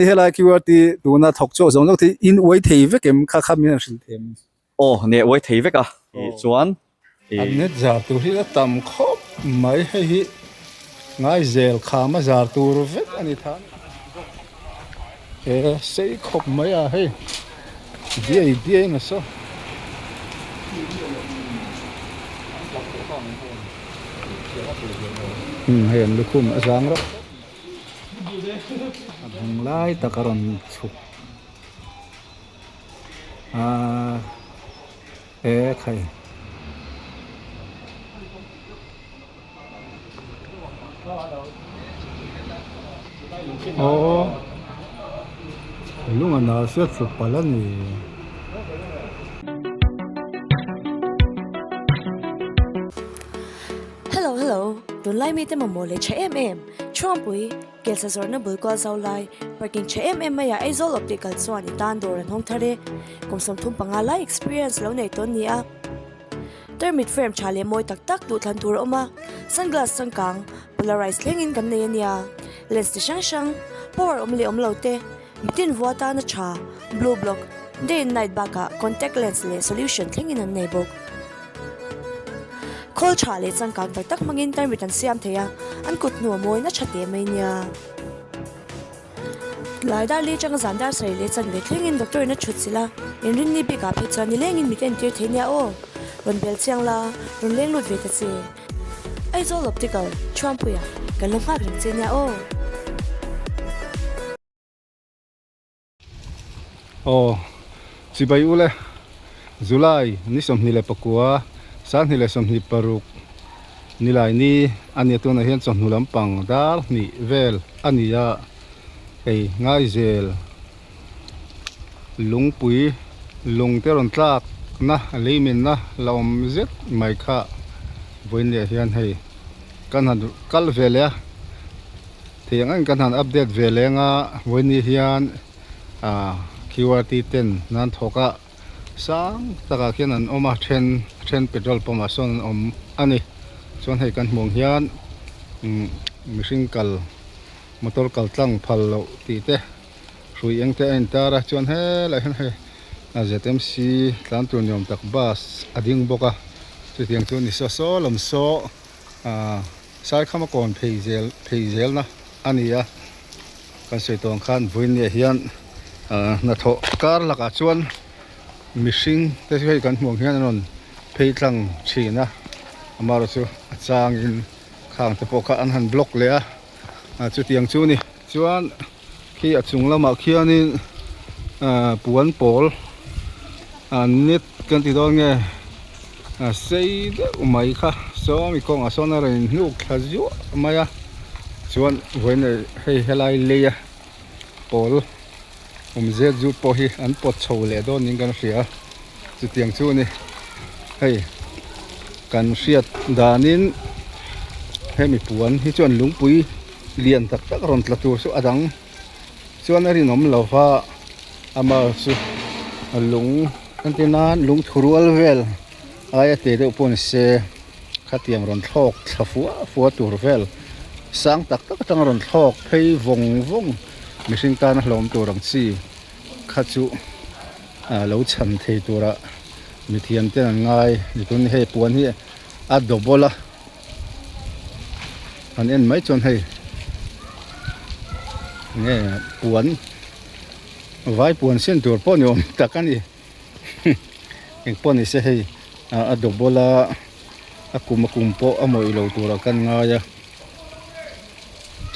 Helai QRT tuna thawk chhuak zawng zawng te in uai thei vek em kha kha min han hrilh thei em? Aw nia uai thei vek a tih chuan A net zar tur hi a tam khawp mai hei hi ngai zel kham a zar tur vek a ni tha e sei khawp mai a hei diai diai na saw. Hei an lukhum a zang reuh. A bung lai tak a rawn chhuk a e khai. Aw lung a nal hriat tluk palh a ni. Hello hello tunlai mite mamawh leh tha em em. Chhuangpui, Kelsa zawrhna bul kual zau lai, parking tha em em maiah Aizawl Optical chuan i tan dawr an hawng thar e. Kum 35 lai experience lo nei tawn ni a. Tarmit frame tha leh mawi tak tak duhthlan tur a awm a, sunglass changkang, polarized thlengin kan nei a nia. Lens ti hrang hrang, power awm leh awm lo te, mitin vua tana tha, blue block, day and night bakah contact lens leh solution thlengin an nei bawk. Khawl tha leh changkang tak tak hmangin tarmit an siam thei a, an kut hnu a mawi na tha teh mai nia. Tlai dar li atanga zan dar sarih leh chanve thlengin doctor in a thut chilh a, inrinni bikah phei chuan nilengin mit a entir thei nia aw. Rawn bel chiang la, rawn leng lut ve ta che. Aizawl Optical, Thuampuia, kan lo nghak reng che nia aw. Aw, chibai ule, July ni 24, 2026 nilai ni a nia tunah hian chawhnu lampang dar hnih vel a ni a, hei Ngaizel lungpui lung te rawn tlak na leiminna la awm zet mai kha vawiin leh hian hei kan han kal ve leh a. Thei ang ang kan han update ve leng a, vawiin hian ah QRT ten nan thawk a, sang takah khian an awm a, then then petrol pump ah sawn an awm a ni. Chuan hei kan hmuh ang hian umm mihring kal motor kal tlang phal loh tih te hrui eng te a intar a, chuan helaiah hian hei ZMC tlan tur ni awm tak bus a ding bawk a, chutiang chu ni saw saw lam saw ah. Saikhama kawn phei zel phei zelna a ni a, kan sawi tawh ang khan vawiinniah hian ah hnathawh kar lakah chuan mihring te chu hei kan hmuh ang hian an rawn phei tlang thin a, amaherawh chu a changin khang te pawh kha an han block leh a, ah chutiang chu a ni. Chuan khi a chung lamah khianin ah puan pawl ah net kan ti dawn nge ah sei deuh mai kha sawmi kawngah sawn a rawn inhnuk thla zuah mai a chuan vawiin hei helai lei a pawl awm zet zut pawh hi an pawt chho leh dawn niin kan hria chutiang chu a ni hei kan hriat danin hemi puan hi chuan lungpui lian tak tak rawn tla tur chu a dang chuan a rinawm lo va ama chu lung entir nan lung thu rual vel aia te deuh pawh ni se khatiang rawn thlawk thla fua fua tur vel sang tak tak atanga rawn thlawk phei vawng vawng mihring tana hlawm tur ang chi kha chu ah lo chhan thei tura mithiam ten an ngai ni tun hei puan hi a double a. An en mai chuan hei nge puan vai puan sin tur pawh ni awm tak a ni eng pawh ni se hei a double a a kum a kum pawh a mawih lo turah kan ngai a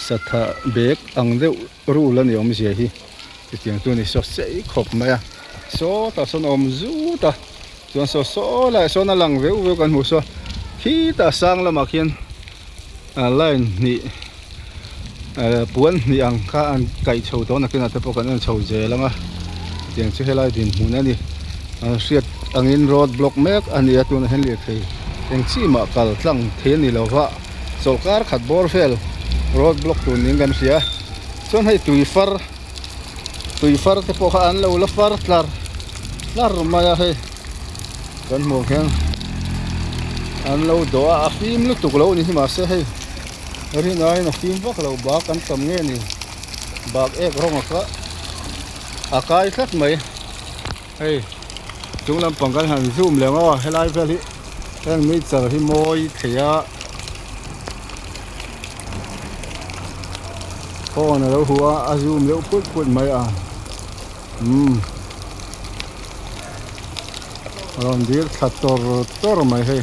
satha bag ang deuh rul a ni awmzia hi chutiang chu a ni saw sei khawp mai a sawtah sawn a awm zut a chuan saw saw laiah sawn a lang veuh veuh kan hmuh saw khitah sang lamah khian ah line hnih eh puan hnih ang kha an kaih chho tawh nakinah te pawh kan en chho zel ang a chutiang chu helai dinhmun a ni an hriat angin road block mek a ni a tunah hian lirthei eng chi mah kal tlang thei a ni lo va chawlhkar khat bawr vel road block tur niin kan hria chuan hei tui far tui far te pawh kha an lo la far tlar tlar mai a hei kan hmuh hian an lo dawh a a fim lutuk lo a ni hi mahse hei rin aiin a fim vak lo bak an tam nge ni. Bak ek rawng a kha a kai tlat mai hei chung lampang kan han zoom leh ang aw helai vel hi heng nature hi mawi thei a phone a lo huh a a zoom deuh phut phut mai a umm a rawn dir thla tawr tawr mai hei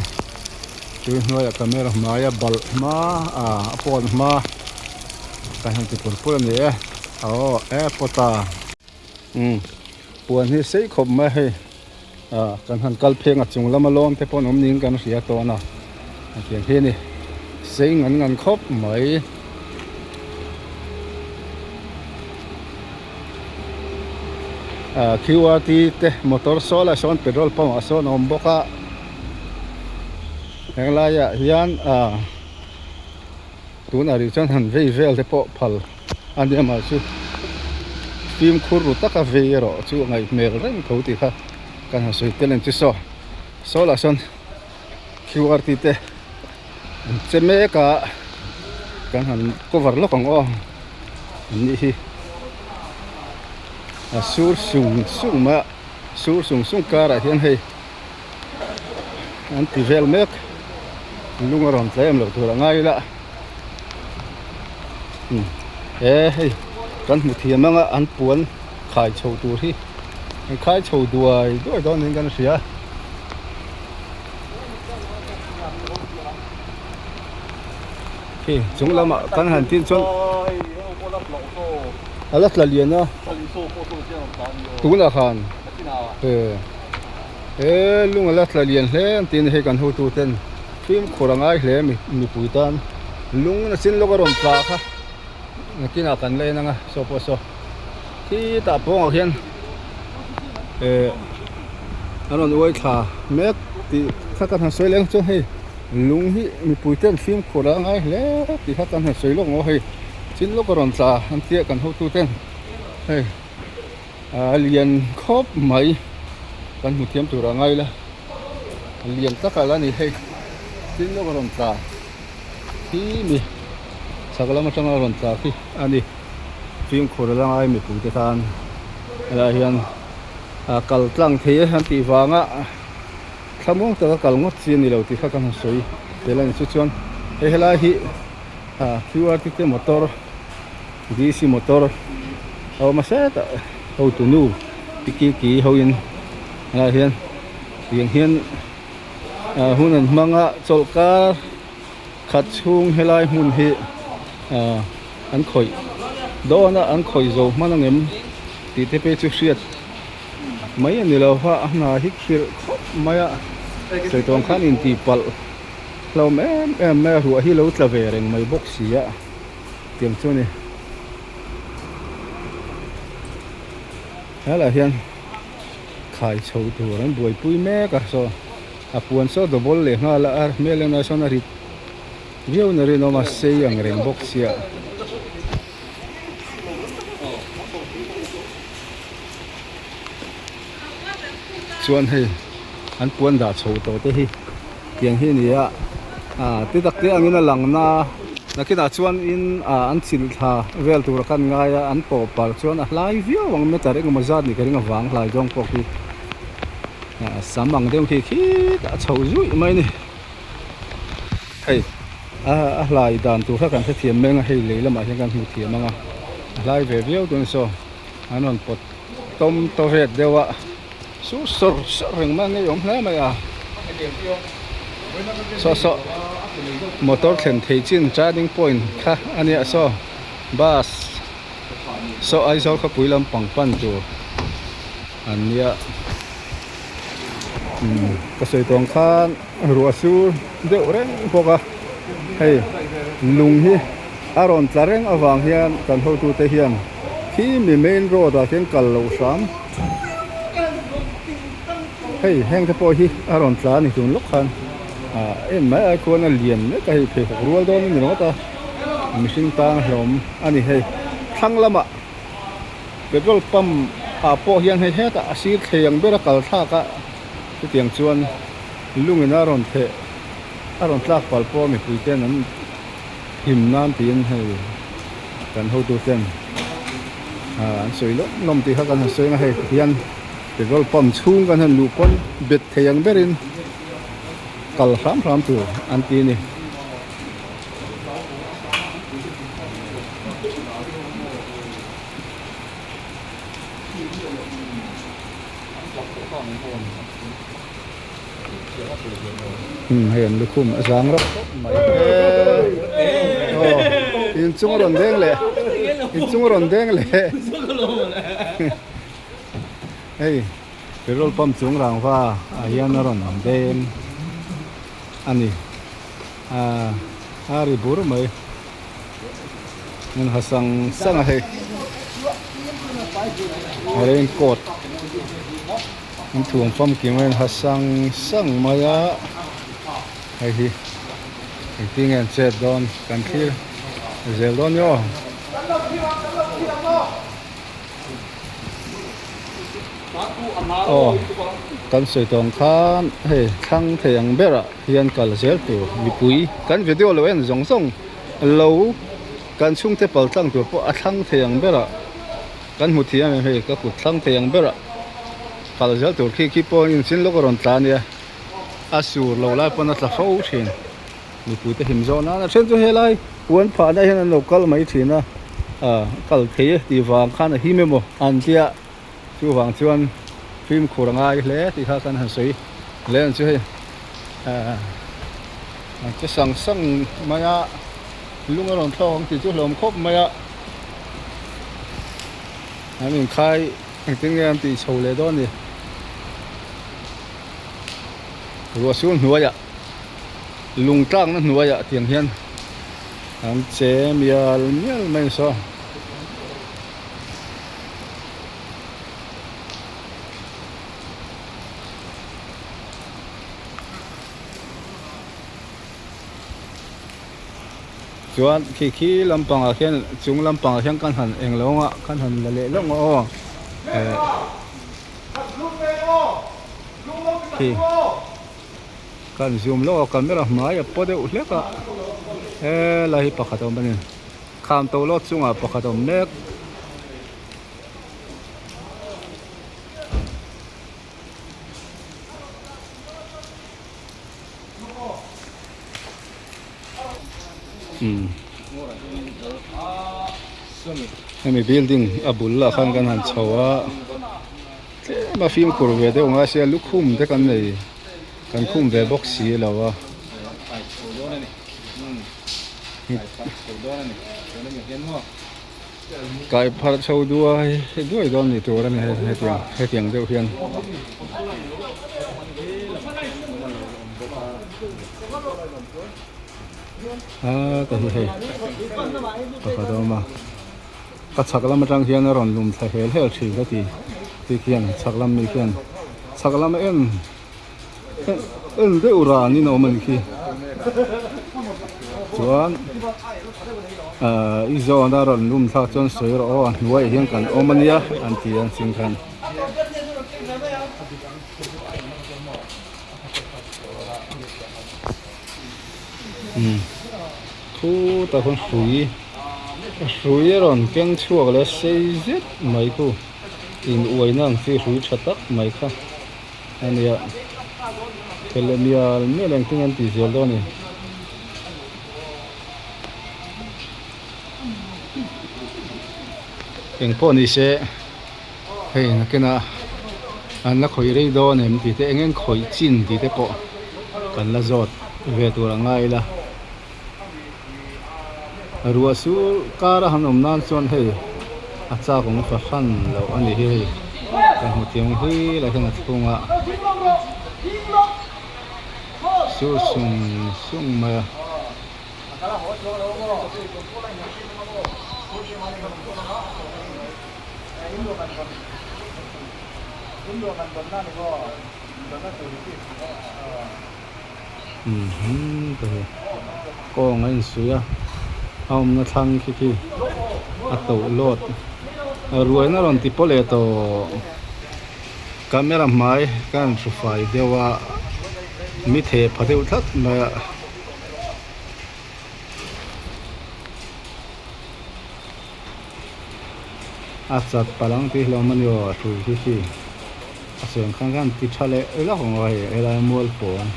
tui hnuaiah camera hmaia balh hma ah a pawn hma. Kan han ti pur pur a ni e aw airport a umm puan hi sei khawp mai a hei ah kan han kal pheng a chung lama lawn te pawh an awm niin kan hria tawn a hetiang hi a ni sei ngan ngan khawp mai. Ah Q_R_T te motor saw lai sawn petrol pump ah sawn a awm bawk a henglaiah hian ah. Tunah rih chuan han vei vel te pawh phal a nia mah chu fimkhur ru taka vei erawh chu a ngaih hmel reng tho tih kha kan han sawi tel ang chu saw saw lah sawn Q_R tih te an che mek a kan han cover lawk ang aw an nih hi a sur sung sung mai a sur sung sung karah hian hei. An ti vel mek lung a rawn tlem loh tur a ngai ila he hei kan hmu thiam anga an puan khai chho tur hi an khai chho duai duai dawn niin kan hria. Khi chung lamah kan han tin chuan a la tla lian a tunah khan he. He lung a la tla lian hle ang tiin hei kan hotu ten fimkhur a ngai hle mi mipui tan lung na chin lawk a rawn tla kha nakinah kan la en ang a saw pawh saw khitah pawngah khian eh an rawn uai thla mek tih kha kan han sawi leh ang chuan hei lung hi mipui ten fimkhur a ngai hle tih kha kan han sawi lawk ang aw hei chin lawk a rawn tla an tia kan hotu ten hei. A lian khawp mai kan hmu thiam tur a ngai la a lian tak a la ni hei tin lawk a rawn tla khi mi chhak lam atanga a rawn tla khi a ni fimkhur a la ngai mipui te tan helaiah hian a kal tlang thei e an tih vanga thlamuang taka kal ngawt chi a ni lo tih kha kan han sawi tel a ni chu chuan hei helai hi Q_R te motor. D_c motor a awm a hetah hotu nu pi ki ki ho in helaiah hian tiang hian ah hun an hmang a chawlhkar khat chhung helai hmun hi ah an khawih dawn a an khawih zo hman ang em tih te phei chu hriat mai a ni lo va a hna hi khirh khawp mai a sawi tawng khan intihpalh hlauhawm em em mai a ruah hi lo tla ve reng mai bawk si a. Tiang chu a ni. Helaiah hian khai chho tur an buaipui mek a saw a puan saw double leh nghal a a hmel en ah sawn a rit viau na rinawm a sei ang reng bawk sia. Chuan hei an puan dah chho tawh te hi tiang hi a ni a ah ti tak te angin a lang na a nakinah chuan in ah an chilh thla vel tur a kan ngai a an pawh par chuan a hlai viau ang meter engemaw zat ni ka ring avang hlai zawng pawh khi ah sam ang deuh khi khitah a chho zuih mai a ni hei a a hlai dan tur kha kan hrethiam mek a hei lei lamah hian kan hmu thiam ang a a hlai ve viau dawn saw an rawn pawt tawm taw vet deuh a su sawr sawr reng mai a ngeiawm hle mai a saw saw motor thlen thei chin turning point kha a nia saw bus saw Aizawl khawpui lampang pan tur an nia umm ka sawi tawng khan ruah sur deuh reng bawk a hei lung hi a rawn tla reng avang hian kan hotute hian khi mi main road ah khian kal loh hram. Hei heng te pawh hi a rawn tla a ni tun lawk khan ah en mai ai khuan a lian mek a hei pheikhawk rual dawn a ni ringawt a mihring tan a hlawm a ni hei thlang lamah petrol pump ah pawh hian hei hetah a sir thlei ang ber a kal thlak a chutiang chuan lungin a rawn theh a rawn tlak palh pawh mipui ten an him nan tiin hei kan hotu ten. An sawi lawm lawm tih kha kan han sawi ang a hei hian petrol pump chhung kan han luh pawn bet thei ang berin kal hram hram tur an ti a ni. Hei an lukhum a zang rawk khawp mai aw inchung a rawn deng leh inchung a rawn deng leh hei petrol pump chung rangva ah hian a rawn deng a ni a ri bur mai an ha sang sang a hei rain coat. An thuam famkim a inha sang sang mai a hei hi engtin nge an chet dawn kan thlir zel dawn ni aw. Aw kan sawi tawng khan hei thlang thei ang berah hian kal zel tur mipui kan video lo en zawng zawng lo kan chhungte pal tlang tur pawh a thlang thei ang berah. Kan hmu thiam em hei ka kut thlang thei ang berah kal zel tur khi khi pawh in chin lawk a rawn tla ania a sur lo lai pawn a tla fo thin mipui te him zawh nan a then chu helai puan phah na hian an lo kal mai thin a ah kal thei e tih vang khan a him emaw an tia chuvang chuan fimkhur a ngai hle tih kha kan han sawi hle ang chu hei ah an che sang sang mai a lung a rawn thlawk ang tih chu hlawm khawp mai a. An inkhai engtin nge an tih chho leh dawn ni? Ruah sur hnuaiah lung tlakna hnuaiah tiang hian an che mial mial mai ang saw. Chuan khi khi lampangah khian chung lampangah khian kan han eng lo anga kan han la leh lawk ang aw eh khi kan zoom lawk a camera hmai a paw deuh hlek a helai hi pakhat a awm a ni kham to lawt chungah pakhat a awm mek. Hemi building a bul ah khan kan han chho a tlem a fimkhur ve deuh ngai sia lukhum te kan nei kan khum ve bawk si lo a. Kai pharh chho duai duai dawn ni tur a ni hei hetiang hetiang deuh hian. A ka hi hei pakhat a awm a ka chhak lam atang hian a rawn lum thla hel hel thin ka ti ti khian chhak lam mi khian chhak lam en en deuh ran in a awm a ni khi chuan ahh i zawn a rawn lum thlak chuan sawi rawh aw a hnuaiah hian kan awm a nia an ti a ching khan. Khutah khuan hrui hrui a rawn keng chhuak leh sei zet mai khu in uaina ang chi hrui tha tak mai kha a nia thele mial mial engtin an tih zel dawn a ni. Engpawh ni se. Hei nakinah an la khawih rei dawn em tih te eng eng khawih chin tih te pawh kan la zawt ve tur a ngai ila ruah sur kar a han awm nan chuan hei a chak awm fahran loh a ni hi hei ka hmu thiam hi lah hian a chhungah sur sung sung mai a. Kawng a insuih a a awmna thlang khi khi a toh lawt ruaina rawn ti pawh leh tawh camera hmai ka han hru fai deuh a mi theh pha deuh tlat mai a. A chat palh ang tih hlawm a ni aw a hrui hi khi a seng khan khan ti tha leh lawk ang aw hei helai mual pawng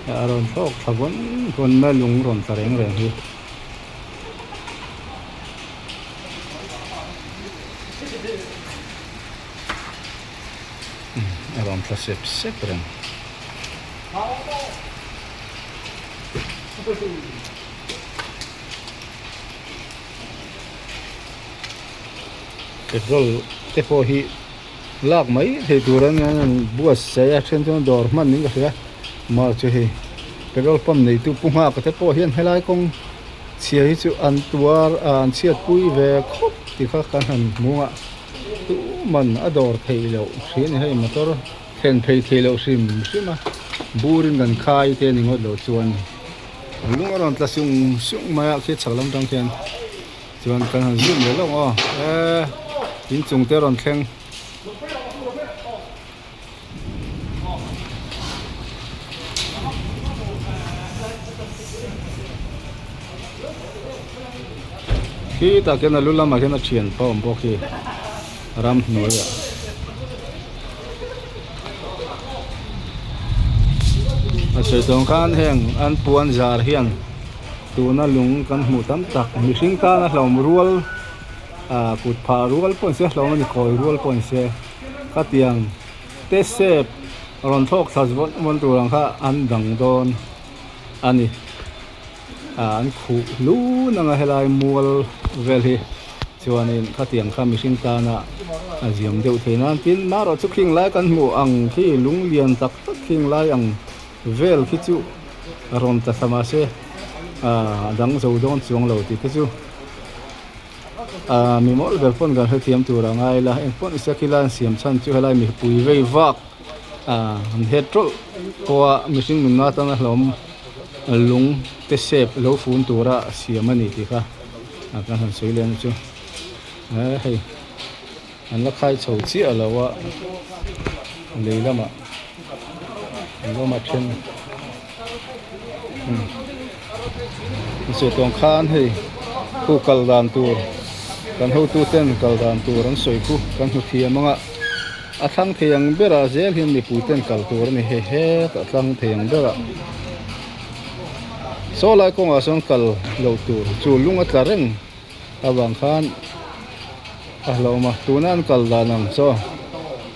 a rawn thlawk thla vawn vawn mai a lung rawn tla reng reng hi. A rawn thla sep sep reng. Petrol te pawh hi lak mai thei tur a nia an buatsaih a then chuan dawr hman in ka hria mar chu hei petrol pump neitu pu nghak te pawh hian helai kawng chhia hi chu an tuar ah an chhiatpui ve khawp tih kha kan han hmu a tuman a dawr theih loh hri a ni hei motor thlen phei theih loh hrim hrim a burin kan khai te a ni ngawt loh chuan. Lung a rawn tla sung sung mai a khi chhak lam tang khian chuan kan han zoom leh lawk aw e inchung te a rawn thleng. Khi tah khian a lu lamah khian a thian pawh a awm bawk hi ramhnuaiah. A sawi tawng khan heng an puan zar hian tuna lung kan hmuh tam tak mihring tana hlawm rual ah kut phah rual pawh ni se hlawm a ni kawi rual pawh ni se khatiang te sep rawn thlawk thla vawn vawn tur ang kha an dang dawn a ni ah an khuh hlun anga helai mual vel hi. Chuanin khatiang kha mihring tana a ziam deuh thei nan tin marawh chu khing lai kan hmuh ang khi lung lian tak tak khing lai ang vel khi chu a rawn ta thla mahse a dang zo dawn chuang lo tih te chu ah mi mawlh ber pawn kan hrethiam tur a ngai la eng pawh nise khi lai siam chhan chu helai mipui vei vak ah an het tawlh pawha mihring nunna atanga hlawm lung te sep lo fun tura siam a ni tih kha. A kan han sawi leh ang chu eh hei an la khai chho chiah lo a lei lamah an lo ma then umm sawi tawng khan hei khu kal dan tur kan hotu ten kal dan tur an sawi khu kan hmu thiam ang a a thlang thei ang berah zel hian mipui ten kal tur a ni hei hetah thlang thei ang berah. Saw lai kawngah sawn kal loh tur chu lung a tla reng avang khan a hlauhawm a tuna an kal dan ang chaw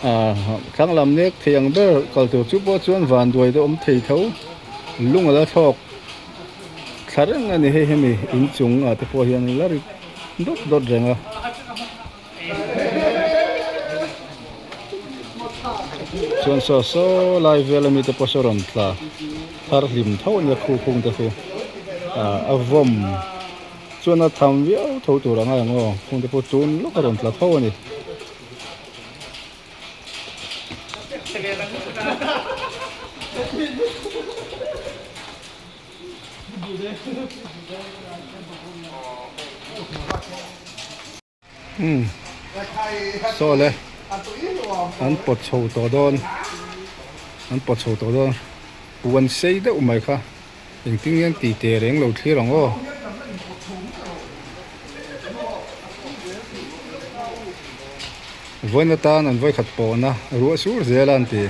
ah thlang lam nek thei ang ber kal tur chu pawh chuan vanduai te awm thei tho lung a la thlawk thla reng a ni hei hemi inchung ah te pawh hian la ri dawt dawt reng a. Chuan saw saw lai vel ami te pawh saw rawn tla thar hlim tho ania khu khung te khu ah a vawm chuan a tham viau tho tur a ngai ang aw khung te pawh tun lawk a rawn tla tho a ni. Umm saw le an pawt chho tawh dawn an pawt chho tawh dawn puan sei deuh mai kha engtin nge an tih teh reng lo thlir ang aw. Vawiin atan an vawikhat pawhna ruah sur zel a an ti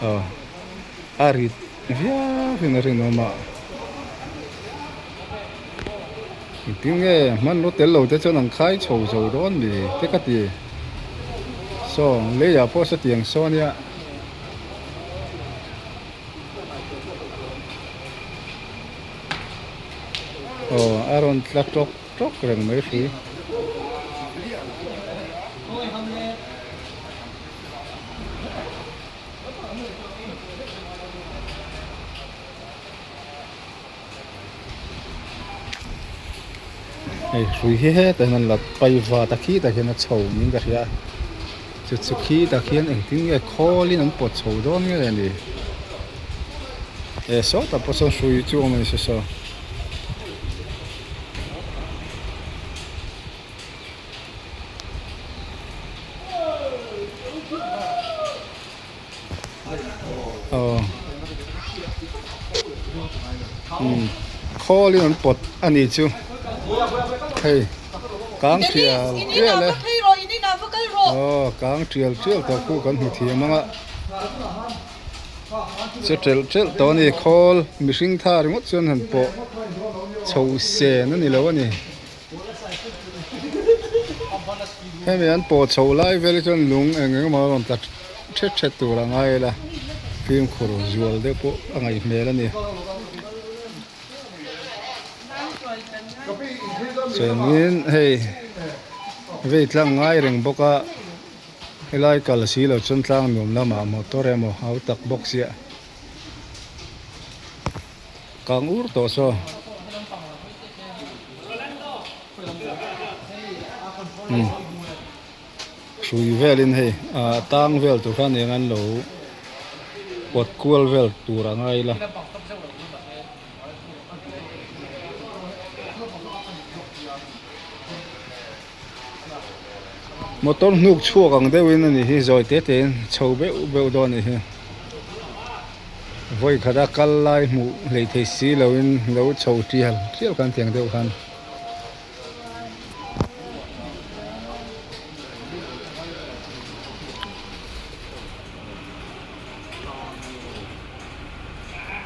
aw a rit viau in a rinawm a. Engtin nge hmanraw tel lo te chuan an khai chho zo dawn mi te ka ti. Saw leiah pawh satiang saw ania. Aw a rawn tla tawk tawk reng mai hrui. Hei hrui hi hetah hian an la pai vat a khitah hian a chho niin ka hria a chu chu khitah khian engtin nge khawlin an pawt chho dawn nge a ni e sawtah pawh sawn hrui chu a awm a ni saw saw. Aw umm khawl in an pawt a ni chu hei kang thial tial e. Aw kang tial tial tawh khu kan hmu thiam ang a che telh telh tawh a ni khawl mihring tha ringawt chuan han pawh chho sen a ni lo a ni hemi an pawh chho lai vel hi chuan lung eng eng emaw a rawn tla thet thet tur a ngai ila fimkhur zual deuh pawh a ngaih hmel a ni. Chuanin hei vei tlang ngai reng bawk a helai kal si lo chuan tlang nuam lamah motor emaw hau tak bawk sia kang ur tawh saw umm hrui velin hei ah tang vel tur khan eng an lo pawt kual vel tur a ngai ila. Motor hnuk chhuak ang deuhin a nih hi zawi te te in chho beuh beuh dawn a nih hi vawi khat a kal lai hmuh hlei thei si lo in lo chho tial tial khan tiang deuh khan.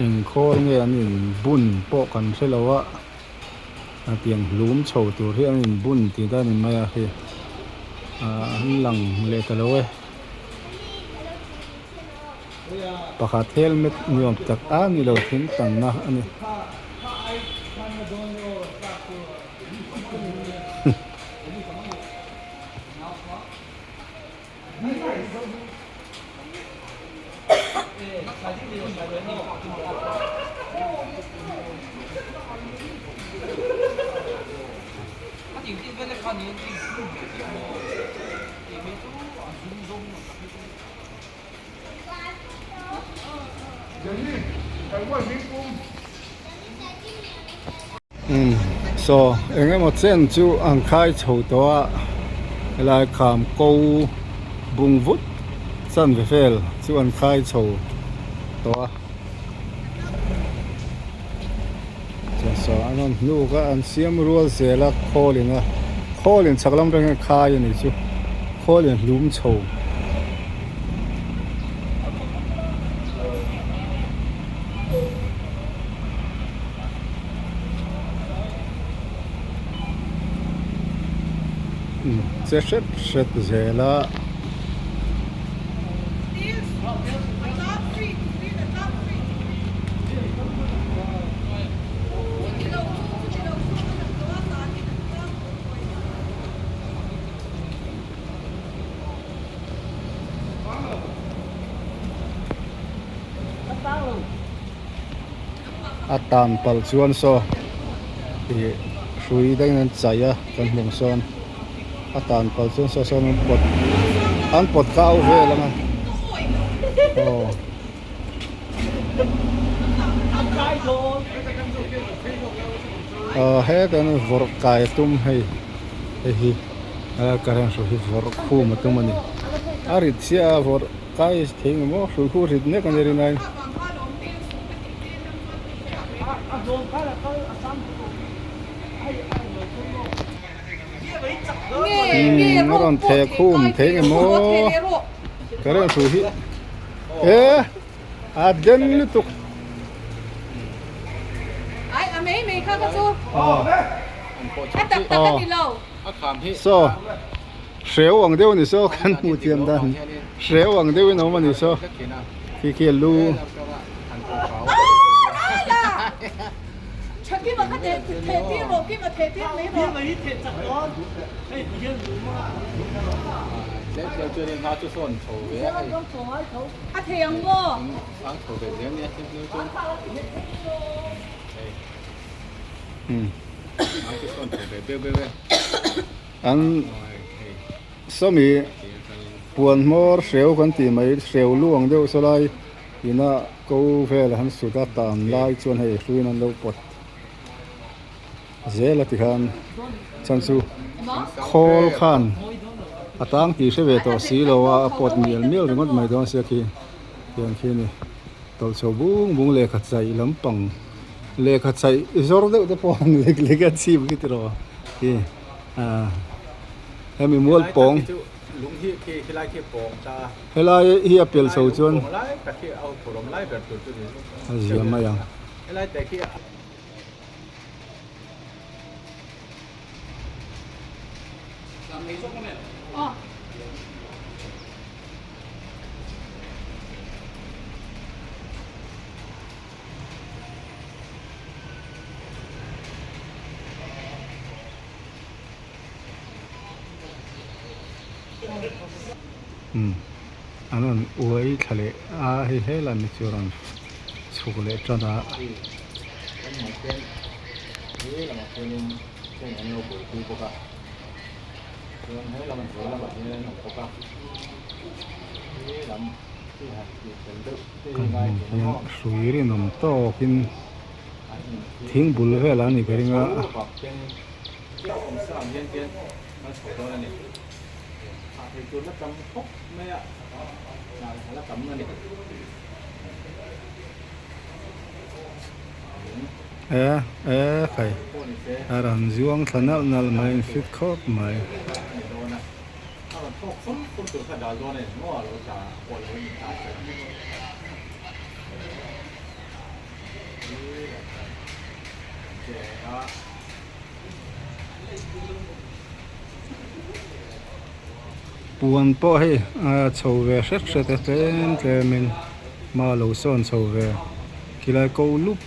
Engkhawl nge an in bun pawh kan hre lo a a tiang hlum chho tur hi an in bun tih dan in mai a hei ah an lang leh ta lo e pakhat helmet nuam tak a ni lo thing tanna a ni. Umm saw eng emaw chen chu an khai chho tawh a helai kham ko bung vut chanve vel chu an khai chho tawh a chuan saw an rawn hnuk a an siam rual zel a khawl in a khawl in chhak lam atang hian khai a nih chu khawl in hlum chho. Che hret hret zel a. A tan palh chuan saw ih hrui dangin an chai a kan hmuh ang sawn a tan palh chuan saw sawn an pawt an pawt kau vel ang a aw. Aw hetah hian vawrh kai a tum hei hei hi a current hrui hi vawrh khum a tum a ni a rit chiah a vawrh kai thei ang maw hrui khu rit nek a ni rin aiin. Umm a rawn theh khum thei ang maw current hrui hi e. A den lutuk. Saw hreu ang deuh a ni saw kan hmuh thiam dan hreu ang deuhin a awm a ni saw khi khi a lu. A thei ang maw? An sawmi puan hmawr hreu kan tih mai hreu lu ang deuh saw lai ina ko vel han sut a tan lai chuan hei hruiin an lo pawt zel a tikhan chhan chu khawl khan a tang tih hre ve tawh si lo a a pawt mial mial ringawt mai dawn sia khi tiang khi a ni tawlh chho bung bung lehkha chaih lampang lehkha chaih zawr deuh te pawh an lek lek a chhip khi tiraw khi ah hemi mual pawng. Lung hi khi khilai khi pawng ta. Helai hi a pel chho chuan. Pawng lai tak hi a huphurhawm lai ber tur chu ni. A zia mai ang. Helai te khi. Umm an rawn uai thla leh a hei helai mi chu a rawn chhuk leh tan a. Kan hmuh hian hrui rinawm tawkin thing bul velah a ni ka ring a. E e khai a rawn zuang thla nalh nalh mai in fit khawp mai. Puan pawh hei a chho ve hret hret a tlem tlem in hma lo sawn chho ve khilai ko lup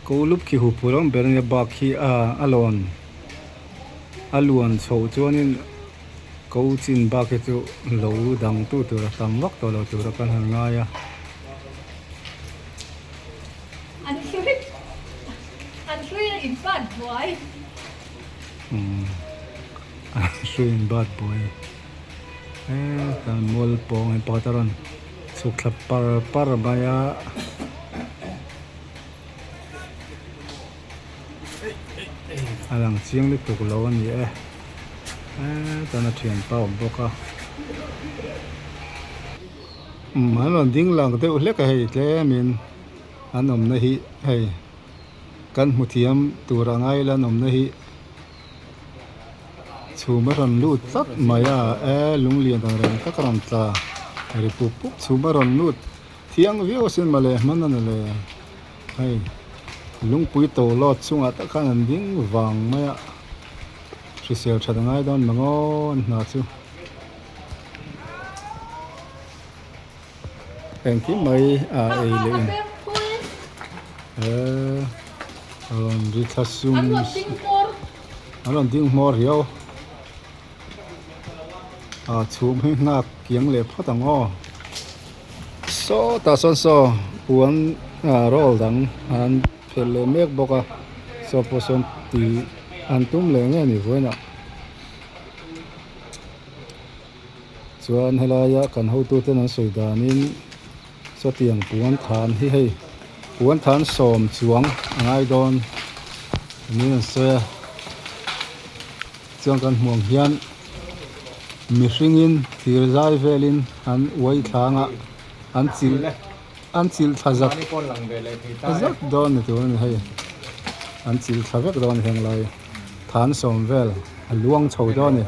ko lup khi hu phur ang ber ania bak hi a a lawn a luan chhoh chuanin ko chin bak hi chu lo dang tu tur a tam vak tawh lo tur a kan han ngai a. An hlui an hlui a in bat buai. Umm an hlui in bat buai e kan mual pawng hi pakhat a rawn chhuk thla par par mai a. A lang chiang lutuk lo a ni e hetah a thianpa a awm bawk a. Umm an rawn ding lang deuh hlek a hei tlemin an awmna hi hei kan hmu thiam tur a ngai la an awmna hi chhum a rawn lut tlat mai a e lunglian ang reng tak a rawn tla ri pup pup chhum a rawn lut thiang viau asin mawle hman a ni le hei lungpui to lawt chungah tak khan an ding vang mai a hrisel that a ngai dawn mang aw an hna chu. Engkim mai a ei leh in eee a rawn ri thla sum an rawn ding hmawr riau a chhum hi nghak kiang leh phawt ang aw sawtah sawn saw puan ah roll dang an phelh leh mek bawk a saw pawh sawn tih an tum leh nge ni vawiinah. Chuan helaia kan hotuten an sawi danin sawtiang puan than hi hei puan than sawm chuang a ngai dawn niin an sawi a chuan kan hmuh ang hian mihringin thir zai velin an uai thlanga an chilh an chilh thla zak zak dawn ni tur a ni hei an chilh thla vek dawn heng lai. Than sawm vel a luang chho dawn a ni.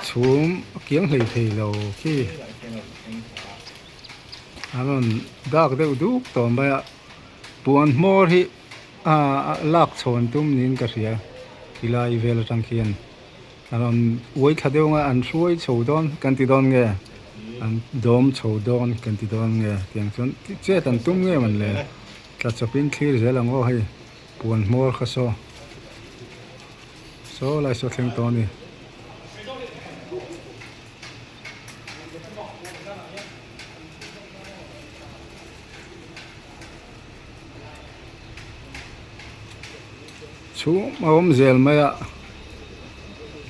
Chhum a kiang hlei thei lo khi a rawn dak deuh duk tawh mai a puan hmawr hi. Aaa lak chhawn tum niin ka hria tilai vel atang khian a rawn uai thla deuh anga an hruai chho dawn kan ti dawn nge an dawm chho dawn kan ti dawn nge tiang chuan chet an tum nge man le tla chawpin thlir zel ang aw hei puan hmawr kha saw saw lai saw thleng tawh a ni. Chhum a awm zel mai a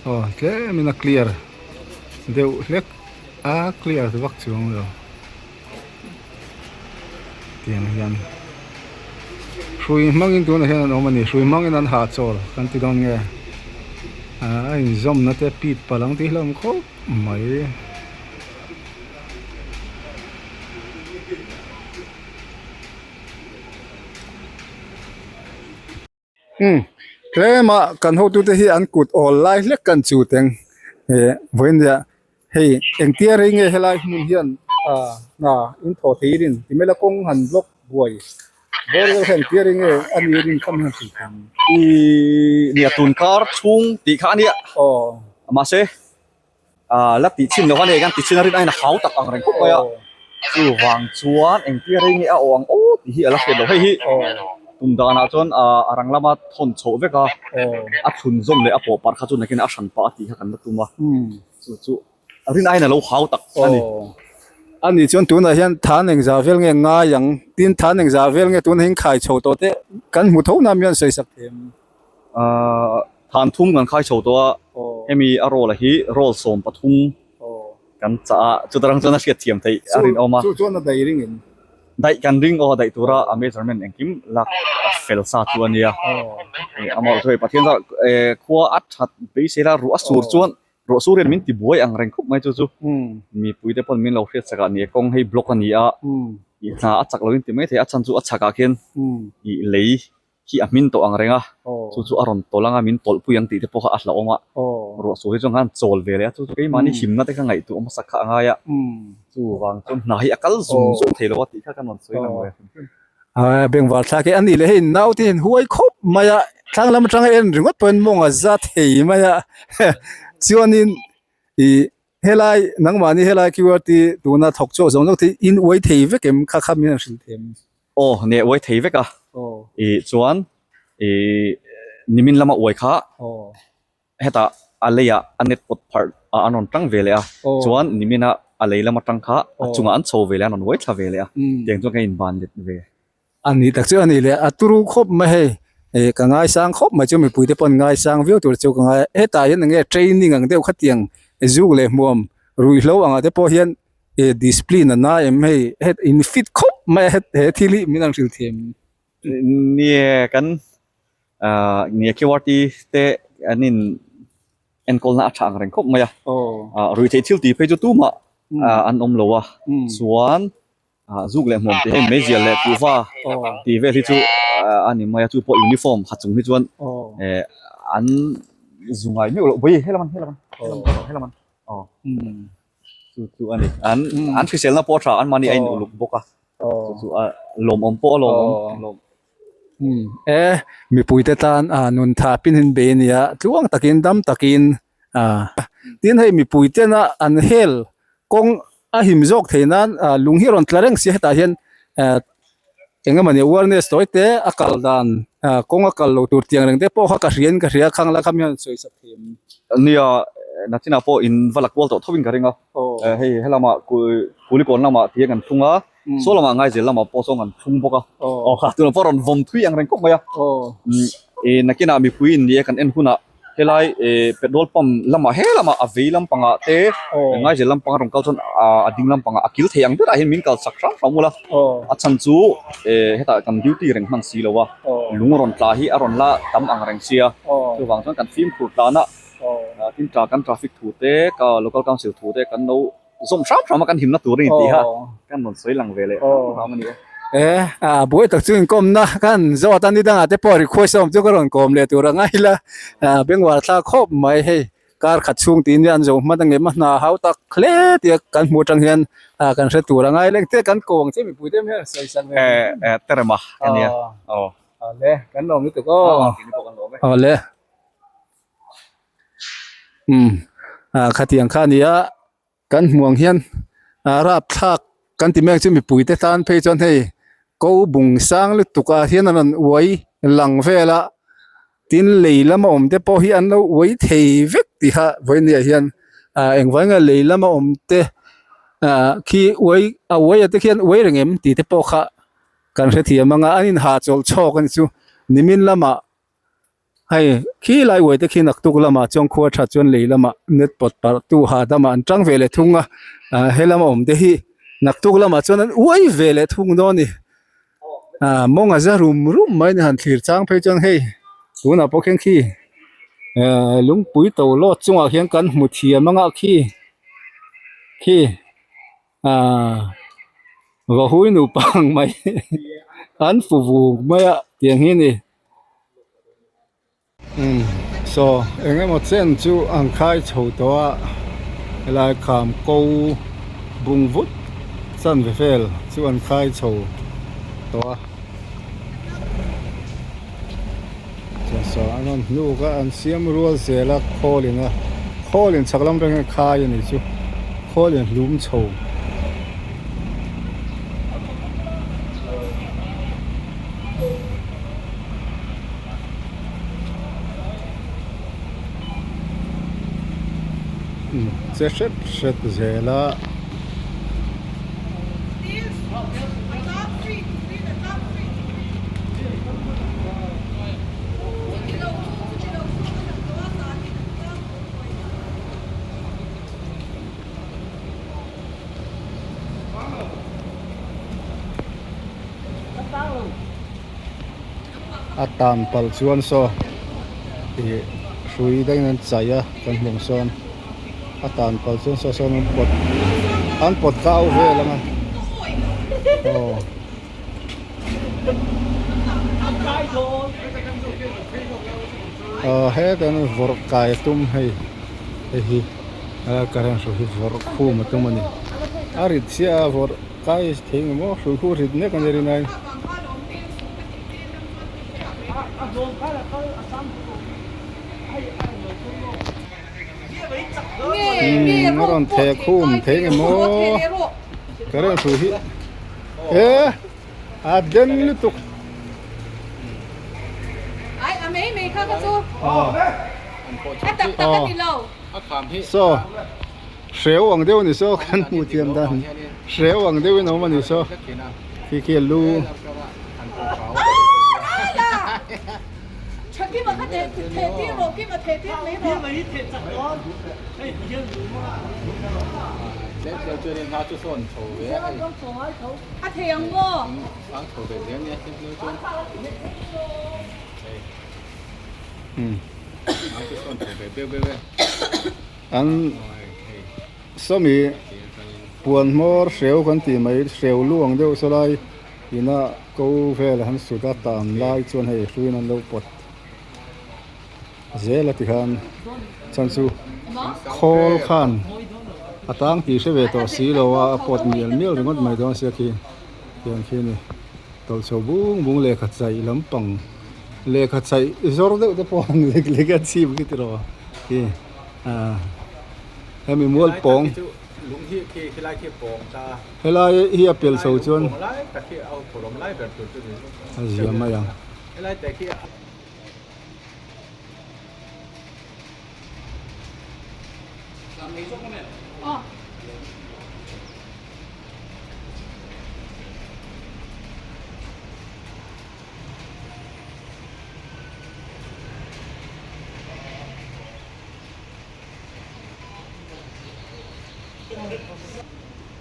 aw tlem in a clear deuh hlek a clear vak chuang lo tiang hian hrui hmangin tunah hian an awm a ni hrui hmangin an hahchawl kan ti dawn nge ah a inzawmna te pit palh ang tih hlauhawm khawp. mai. Umm tlema kan hotute hi an kut awl lai hlek kan chu teng eh vawiin hei engtia rei nge helai hmun hian ah hna in thaw thei rin ti mai la kawng han block buai bawr deuh hian engtia rei nge a ni rin kham hian hrilh thei ang. Ihh nia tun kar chhung tih kha a nia aw mahse ah la tih chhin loh a ni kan ti chhin a rin aiin a hau tak ang reng khawp mai a chuvang chuan engtia rei nge a awh ang aw tih hi a la hriat loh hei hi tum danah chuan ah a rang lama thawn chhoh vek a a thlun zawm leh a pawh parh kha chu nakin a hran pah a tih kha kan la tum a chu chu a rin aiin a lo hau tak a ni. A ni chuan tunah hian than engzah vel nge ngai ang tin than engzah vel nge tunah hian khai chho tawh te kan hmu tho na mian sawi sak thei ang. Ahh than thum kan khai chho tawh a, hemi a roll a hi roll 13 kan chah a, chuta rang chuan a hriat thiam theih a rinawm a. Chu chuan a daih ring in. Daih kan ring aw daih tura a measurement engkim lak fel sa chu a nia. Amah chu hei Pathian zar khua a that beisei la ruah a sur chuan ruah sur hian min ti buai ang reng khawp mai chu chu mipui te pawn min lo hriat chak ah ni kawng hei block a ni a, ih hna a chak lo in ti mai thei a chhan chu a chhak ah khian ih lei hi a hmin tawh ang reng a, chu chu a rawn tawlh ang a, min tawlh pui ang tih te pawh kha a hlauhawm a, ruah sual hi chuan khan chawl ve leh a, chu chu keimahni himna te kha ngaihtuah hmasak kha a ngai a, chuvang chuan hna hi a kal zung zung thei lo a tih kha kan rawn sawi lang ve hrim hrim. Bengvar thlak hi a nih leh hei naute hian huai khawp mai a, thlang lam atanga en ringawt pawhin mawng a za thei mai a, chuanin ih helai nangmahni helai QRT tuna thawk chhuak zawng zawng te hi in uai thei vek em kha kha min han hrilh thei em? Aw nia uai thei vek a ih chuan ih nimin lama uai kha hetah a leiah a net pawt pharh ah an rawn tang ve leh a chuan nimina a lei lama tang kha a chungah an chho ve leh a an rawn uai thla ve leh a tiang chuan ka inban let ve. A nih tak chu a nih leh a turu khawp mai hei ih ka ngaisang khawp mai chu mipui te pawh an ngaisang viau tur chu ka ngai a hetah hian eng nge training ang deuh khatiang zuk leh hmuam ruihhlo angah te pawh hian He discipline a na em hei het in fit khawp mai a het he thil hi min ang hrilh thiam. Nie kan ah nia QRT te an in enkawlna a tha ang reng khawp mai a ah ruihtheih thil tih phei chu tumah ah an awm lo a chuan ah zuk leh hmuam tih hei meizial leh kuhva tih vel hi chu a ni mai a chu pawh uniform ha chung hi chuan eh an zu ngai meuh loh bawi helam an helam an helam an aw. Chu chu a ni. An an hriselna pawh a tha, an mahni a in uluk bawk a. Chu chu a lawmawm pawh a lawmawm. Lawm. E mipuite tan a nun tha pin hin bei a nia, tluang takin dam takin a tin hei mipuitena an hel kawng a him zawk thei nan lung hi a rawn tla reng si hetah hian eng emawni awareness tawi te a kal dan kawng a kal lo tur tiang reng te pawh kha ka hria in ka hria khang la kha mi hian sawi sak thei em? Nia nachinah pawh in va la kual tawh tho in ka ring a, hei helamah Kulikawn lamah ti hian kan thlung a, saw lamah Ngaizel lamah pawh sawn kan thlung bawk a, aw kha tunah pawh rawn vawm thui ang reng khawp mai a, nakinah mipui in ni e kan en hunah Helai eh petrol pump lamah he lamah a vei lampangah te Ngaizel lampang a rawn kal chuan a ding lampangah a kil thei ang berah hian min kal chak hram hram ula a chhan chu eh hetah kan duty reng hman si lo a lung rawn tla hi a rawn la tam ang reng sia chuvang chuan kan fimkhur tlana tin kan traffic thu te local council thu te kan lo Zawm hram hram a kan himna tur a ni tih kha kan rawn sawi lang ve leh hram hram a ni e. E a buai tak chu inkawmna kan zawt a ni dangah te pawh request a awm chu ka rawn kawm leh tur a ngai la a bengvar thlak khawp mai hei kar khat chhung tiin hian an zo hman ang em a hna hau tak hle tia kan hmuh atang hian a kan hre tur a ngai leng te kan ko ang che mipui te hian sawi sak ve E e terema ka nia aw. Awle kan lawm lutuk aw. Awle. Umm ah khatiang kha a ni a kan hmuh ang hian ah rapthlak kan ti mek chu mipui te tan phei chuan hei ko bung sang lutuk ah hian an rawn uai lang vel a tin lei lama awm te pawh hi an lo uai thei vek tih kha vawinia hian ah engvai nge lei lama awm te ah khi uai a uai a te khian uai reng em tih te pawh kha kan hrethiam ang a an inhahchawlh chhawk a ni chu nimin lamah. Hei khi lai uai te khi naktuk lamah chuan khua tha chuan lei lamah net pawt parh tu hahdamah an tang ve leh thung a ah he lama awm te hi naktuk lamah chuan an uai ve leh thung dawn a ni ah mawng a za rum rum mai a ni han thlir chang phei chuan hei tunah pawh khian khi ah lungpui to lawt chungah khian kan hmu thiam anga khi. Khi ah vahui nupa ang mai an fu vung mai a tiang hi a ni. Umm saw eng emaw chen chu an khai chho tawh a helai kham ko bung vut chanve vel chu an khai chho tawh a chuan saw an rawn hnuk a an siam rual zel a khawl in a khawl in chhak lam reng a khai a ni chu khawl in hlum chho. Che hret hret zel a. A tan palh chuan saw ih hrui dangin an chai a kan hmuh sawn a tan palh chuan saw sawn an pawt an pawt kau vel ang a aw. Aw heta an vawrh kai tum hei hei hi a current hrui hi vawrh khum a tum a ni a rit chiah a vawrh kai thei ang maw hrui khu rit mek a ni rin aiin. Umm a rawn theh khum thei ang maw current hrui hi e. A den lutuk. Ai a mei mei kha ka chu. A tak tak a ni lo. Saw hreu ang deuh a ni saw kan hmuh thiam dan hreu ang deuhin a awm a ni saw khi khi a lu. Thakima kha theh tir rawh kima theh tir mai rawh. A thei ang maw? An sawmi puan hmawr hreu kan tih mai hreu lu ang deuh saw lai ina ko vel han sut a tan lai chuan hei hruiin an lo pawt zel a ti khan chhan chu khawl khan a tang tih hre ve tawh si lo a a pawt mial mial ringawt mai dawn sia khi tiang khi a ni tawlh chho bung bung lehkha chaih lampang lehkha chaih zawr deuh te pawh an lek lek a chhip khi tiraw khi ah hemi mual pawng helai hi a pel chho chuan a zia mai ang.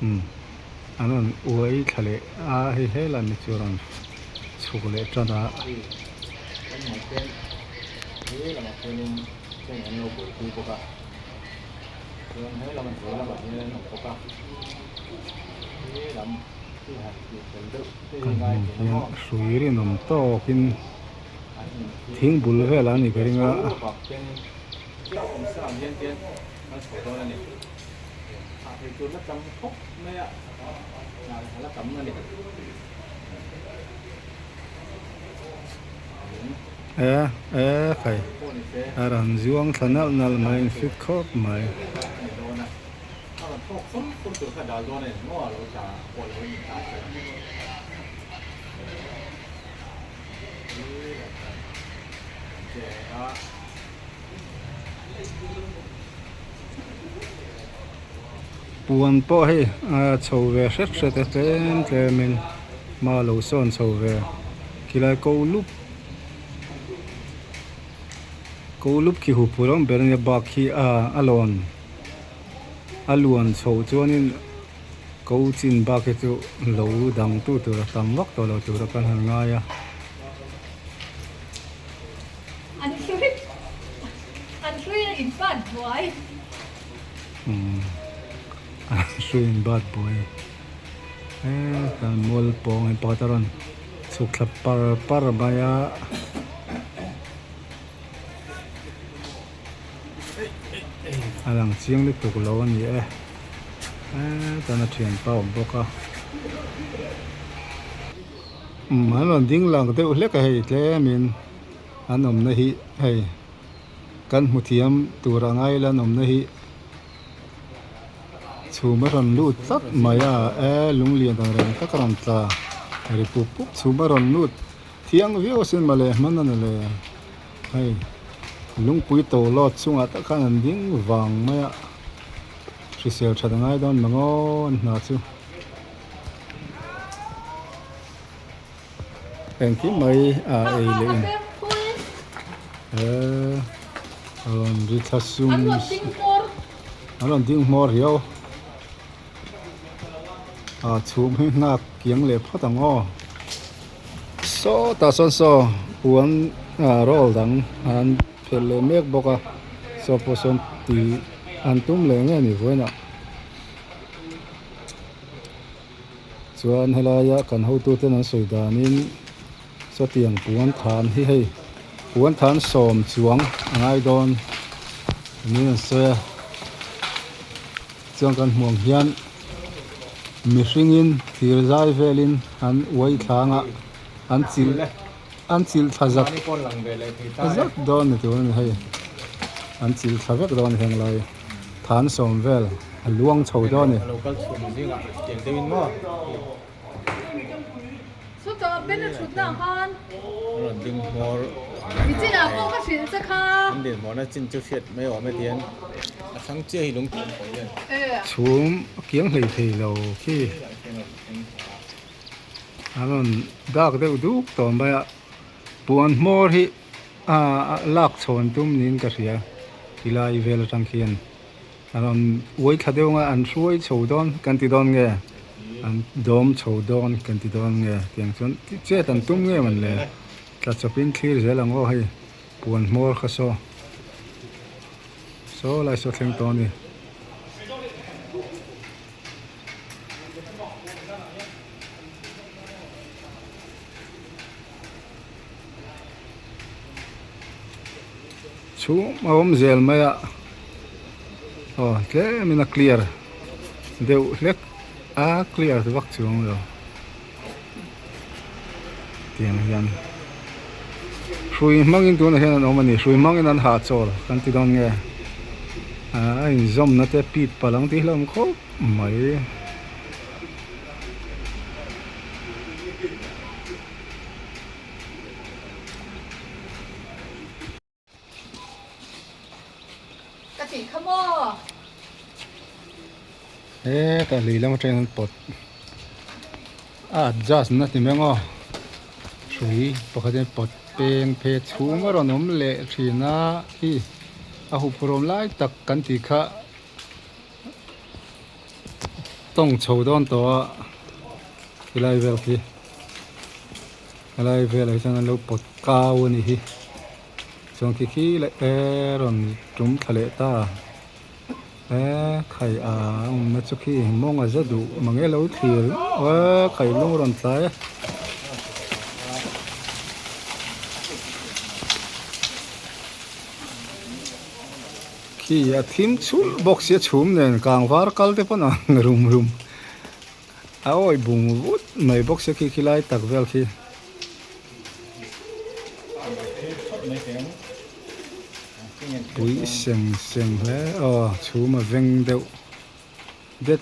Umm an rawn uai thla leh a hei helai mi chu a rawn chhuk leh tan a. Kan hmuh hian hrui rinawm tawkin thing bul velah a ni ka ring a. E e khai a rawn zuang thla nalh nalh mai in fit khawp mai. Puan pawh hei a chho ve hret hret a tlem tlem in hma lo sawn chho ve khilai ko lup ko lup khi hu phur awm ber ania bak khi a a lawn a luan chho chuanin ko chin bak hi chu lo dang tu tur a tam vak tawh lo tur a kan han ngai a. An hlui an hlui a in pan hnuai. An hlui in bat buai hetan mual pawng hi pakhat a rawn chhuk thla par par mai a. A lang chiang lutuk lo a ni e hetan a thianpa a awm bawk a umm an rawn ding lang deuh hlek a hei tlemin an awmna hi hei kan hmu thiam tur a ngai la an awmna hi. Chhum a rawn lut tlat mai a e lunglian ang reng tak a rawn tla ri pup pup chhum a rawn lut thiang viau asin mawle hman a ni le hei lungpui to lawt chungah tak khan an ding vang mai a hrisel that a ngai dawn mang aw an hna chu engkim mai a ei leh in eee a rawn ri thla sum an rawn ding hmawr riau a chhum hi nghak kiang leh phawt ang aw sawtah sawn saw puan ah roll dang an phelh leh mek bawk a saw pawh sawn tih an tum leh nge ni vawiinah. Chuan helaia kan hotuten an sawi danin sawtiang puan than hi hei puan than sawm chuang a ngai dawn niin an sawi a chuan kan hmuh ang hian mihringin thir zai velin an uai thlang a an chilh an chilh thla zak zak dawn ni tur a ni hei an chilh thla vek dawn heng lai. Than sawm vel a luang chho dawn a ni. Lo kal chhum zingah tiang deuhin maw? Chutah Ben a thutna ah khan. An rawn ding hmawr. I chinah pawh ka hrilh che kha. An din hmawrna chin chu hriat mai awm e tiang a thlang chiah hi lung tawh hian. Chhum a kiang hlei thei lo khi an rawn dak deuh duk tawh mai a puan hmawr hi. Aaa lak chhawn tum niin ka hria tilai vel atang khian a rawn uai thla deuh ang a an hruai chho dawn kan ti dawn nge an dawm chho dawn kan ti dawn nge tiang chuan chet an tum nge man le tla chawpin thlir zel ang aw hei puan hmawr kha saw saw lai saw thleng tawh a ni. Chhum a awm zel mai a aw tlemin a clear deuh hlek a clear vak chuang lo tiang hian hrui hmangin tunah hian an awm a ni hrui hmangin an hahchawl kan ti dawn nge a inzawmna te pit palh ang tih hlauhawm khawp mai. Ka tih kha maw? Hetah lui lam atangin an pawt a adjust na ti mai ang aw hrui pakhat hian pawt peng phei a chhung a rawn awm leh thin a khi a huphurhawm lai tak kan tih kha. Tawng chho dawn tawh a helai vel khi helai velah hi chuan an lo pawt kau a ni hi chuan khi khi leh e rawn tum thla leh ta e khai a awmna chu khi mawng a za duh mange lo thlir e khai lung a rawn tlai a. Khi a thim chhulh bawk sia chhum nen kang var kal te pawn ang rum rum a awi bung vut mai bawk sia khi khi lai tak vel khi. Pui seng seng hle aw chhum a veng deuh det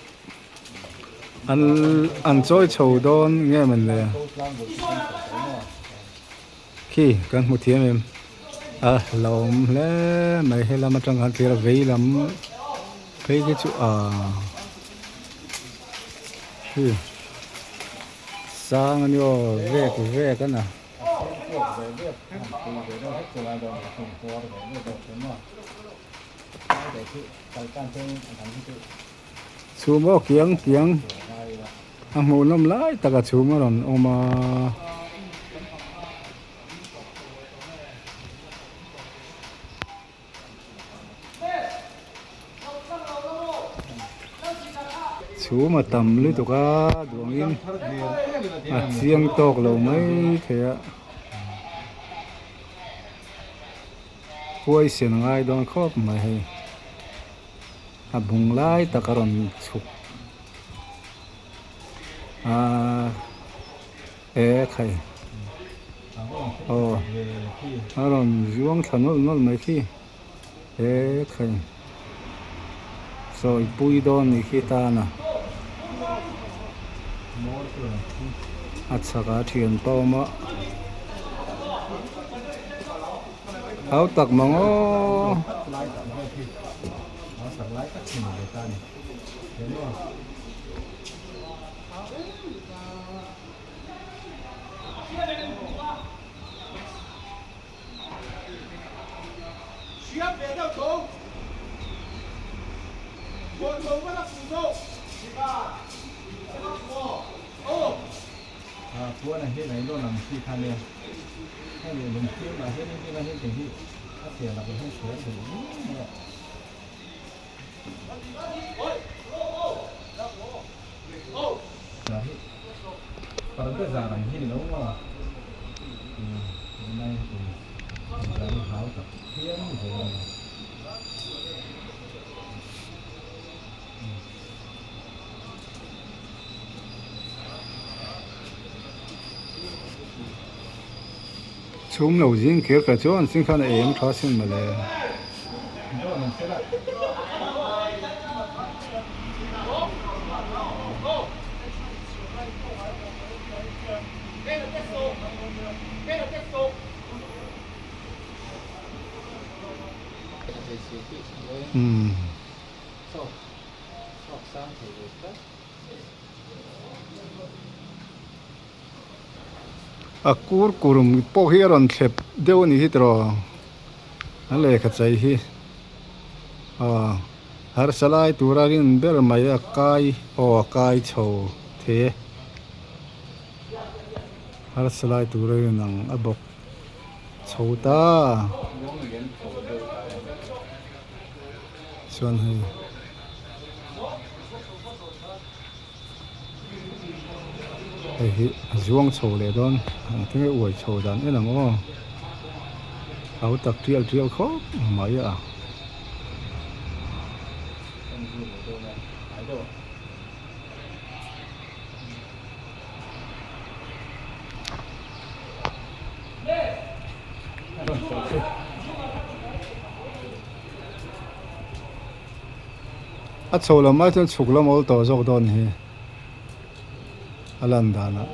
an an chawi chho dawn nge mawn le. Khi kan hmu thiam em a la awm hle mai helam atang khan thlir a vei lam phei khi chu ahh khi sang a ni aw vek vek a na. Chhum aw kiang kiang a hmuh nawm lai tak a chhum a rawn awm a. Chhum a tam lutuk a duangin a chiang tawk lo mai thei a. Huaisen a ngai dawn khawp mai hei. A bung lai tak a rawn chhuk a e khai aw a rawn zuang thla nawlh nawlh mai khi e khai sawi pui dawn ni khi tana a chhakah thian pawm a hau tak mang aw. Chhum lo zing kher kha chuan sin khan a eng tha sin mawle. A kur kurum pawh hi a rawn thlep deuh a nih hi tiraw a lehkha chei hi aw harsa lai tura rin ber mai a kai aw a kai chho thei e harsa lai tura rin ang a bawk chho ta chuan hei. Hei hi a zuang chho leh dawn ang te nge uai chho dan en ang aw au tak tial tial khawp mai a. A chho lam ai chuan chhuk lam a awl tawh zawk dawn hi a lan danah.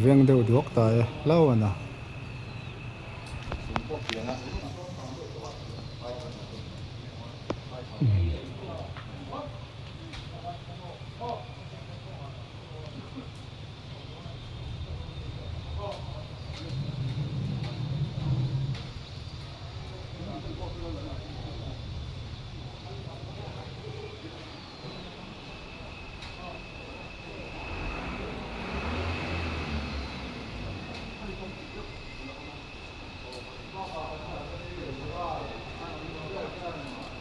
Veng deuh duak ta e hlau a na.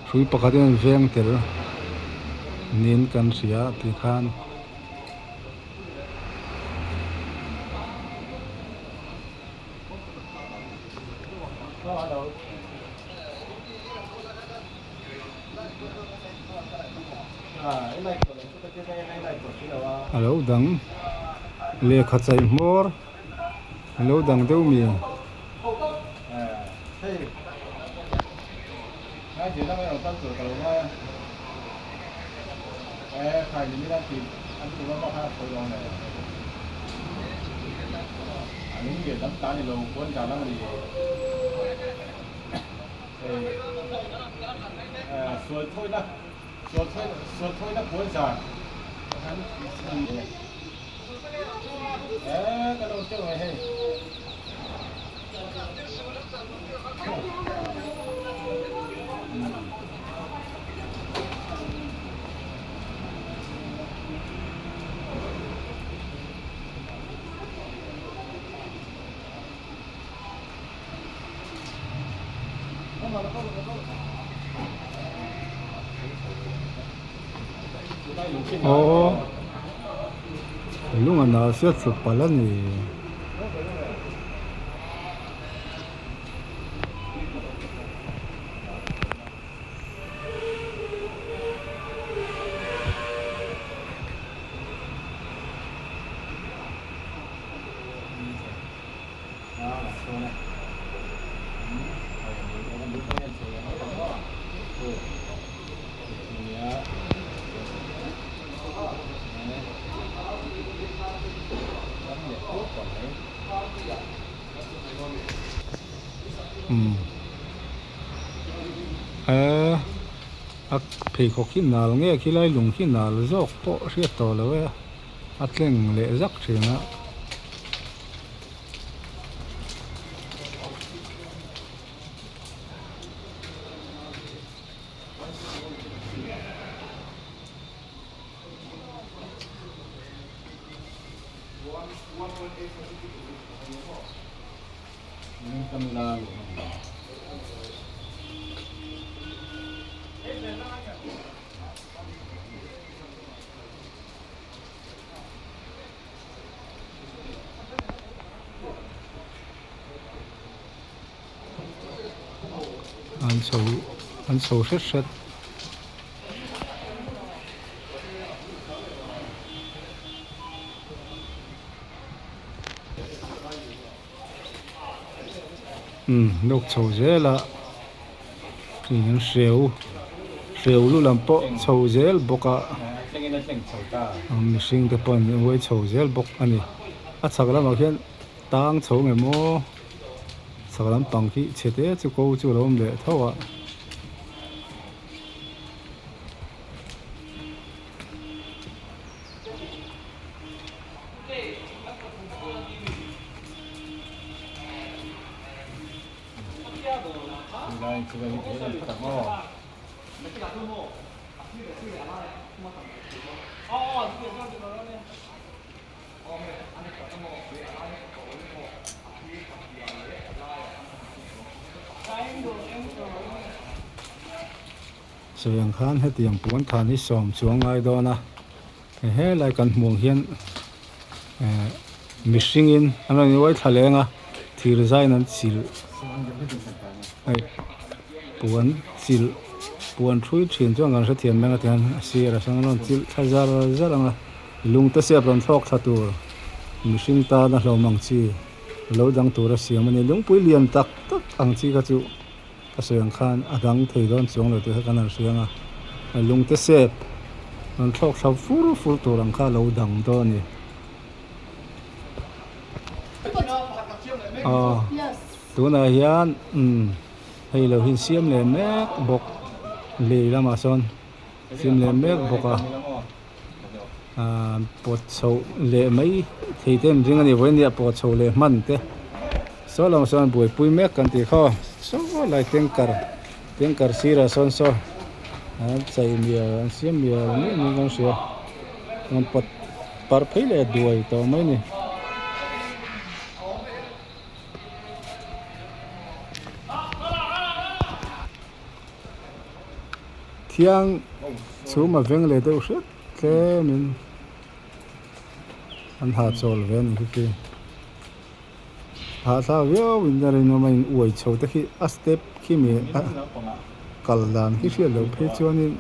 Hrui pakhat hian veng tel niin kan hria tih khan. A lo dang lehkha chaih hmawr a lo dang deuh mi. Aw lung a nal sia tlu palh a ni. A pheikhawk hi nal nge khilai lung khi nal zawk pawh hriat tawh lo e a tleng leh zak thin a. An chho an chho hret hret. Umm lawk chho zel a in hreu hreu lu lam pawh chho zel bawk a mihring te pawh an uai chho zel bawk a ni a chhak lamah khian tang chho nge maw chhak lampang khi chhe te chu ko chu a lo awm leh tho a. Sawi ang khan hetiang puan than hi sawm chuang ngai dawn a helai kan hmuh ang hian eh mihringin an rawn uai thla leng a thir zaiin an chilh hei puan chilh puan thui thin chuan kan hrethiam mai ang a tihian a sirah sawn an rawn chilh thla zar zar ang a lung te siap rawn thlawk thla tur mihring tana hlawm ang chi lo dang tura siam a ni lungpui lian tak tak ang chi kha chu. Ka sawi ang khan a dang thei dawn chuang lo tih kha kan han hria ang a, lungte sep rawn thlawk thla fur fur tur ang kha a lo dang dawn a ni. Aw tunah hian umm hei lo hi siam leh mek bawk lei lamah sawn siam leh mek bawk a aaa pawt chhoh leh mai thei te an ring a ni vawiin pawt chhoh leh hman te. Saw lamah sawn buaipui mek kan tih khaw saw lai tanker tanker sirah sawn saw an chei mial an siam mial mial niin kan hria an pawt parh phei leh duai tawh mai a ni. Thiang chhum a veng leh deuh hret tlemin an hahchawl ve a ni khi khi. Hahthlak viau in a rinawm a in uai chho te khi a step khi mi a kal dan khi hriat loh phei chuanin.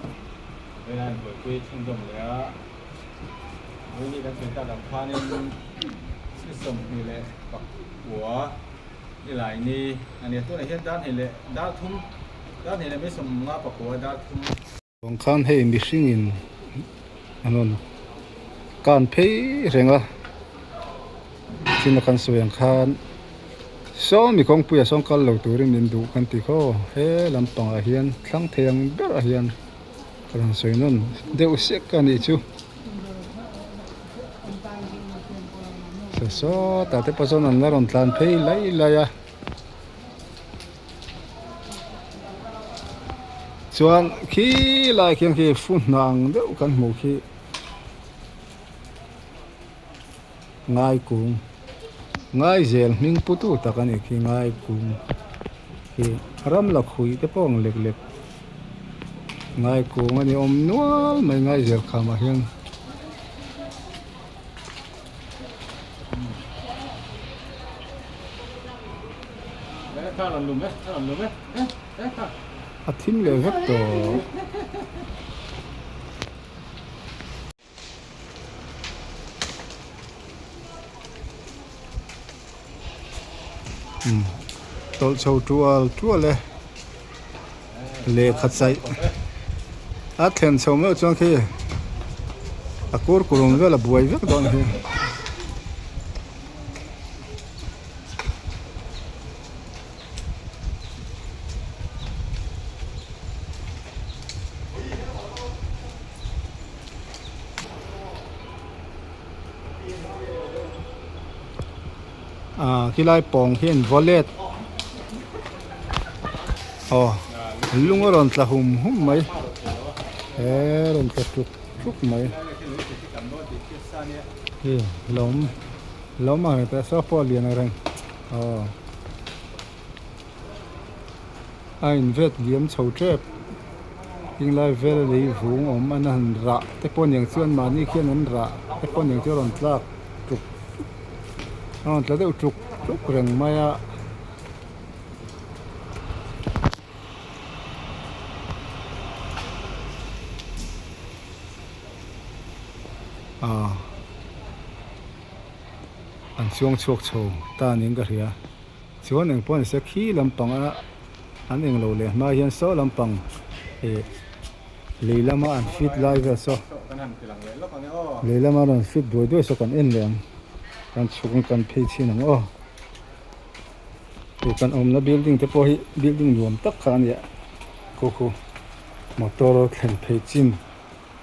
Vang khan hei mihring in an rawn kan phei reng a china kan sawi ang khan saw mi kawngpuiah sawn kal lo turin min duh kan ti khaw he lampangah hian thlang thei ang berah hian ka rawn sawi nawn deuh sek a nih chu sawtah te pawh sawn an la rawn tlan phei lai lai a. Chuan khi lai khian khi fu hnang deuh kan hmuh khi ngai kung ngai zel hming pu tu tak a nih khi ngai kung. Ih ram la khuih te pawh ang lek lek ngai kung a ni awm nual mai ngai zel kham ah hian. A thim leh vek tawh. Tawlh chho tual tual e lehkha chaih a thlen chho meuh chuan khi a kur kur awm vel a buai vek dawn a hi. Ah khilai pawng hian vawlet aw lung a rawn tla hum hum mai he rawn tla tuk tuk mai hei lawm lawm ang reng teh saw pawh a lian ang reng aw a invet liam chho tep tinglai vel a lei vung awm an han rah te pawh aniang chuan mahni khian an rah te pawh aniang chu a rawn tlak tuk a rawn tla deuh tuk tuk reng mai a. An chuang chhuak chho ta niin ka hria. Chuan eng pawh nise khi lampang a an eng lo leh hma hian saw lampang ih lei lama an fit lai vel saw lei lama rawn fit duai duai saw kan en leh ang kan chhuk ang kan phei chhin ang aw hei kan awmna building te pawh hi building nuam tak kha a nia khu khu motor thlen phei chin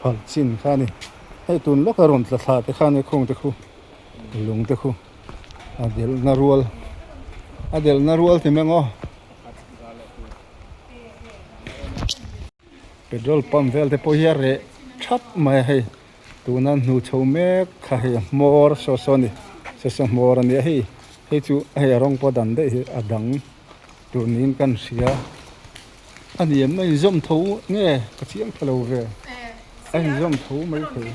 phal chin kha a ni hei tun lawka rawn tla thla te kha a nia khawng te khu lung te khu. A delhna rual a delhna rual ti mai ang aw petrol pump vel te pawh hi a reh thap mai a hei tuna hnu chho mek kha hei a hmawr saw saw a ni saw saw hmawr a nia hei hei chu hei a rawng pawh dan daih hi a dang tur niin kan hria a ni em a inzawm tho nge ka chiang tha lo ve a inzawm tho maithei.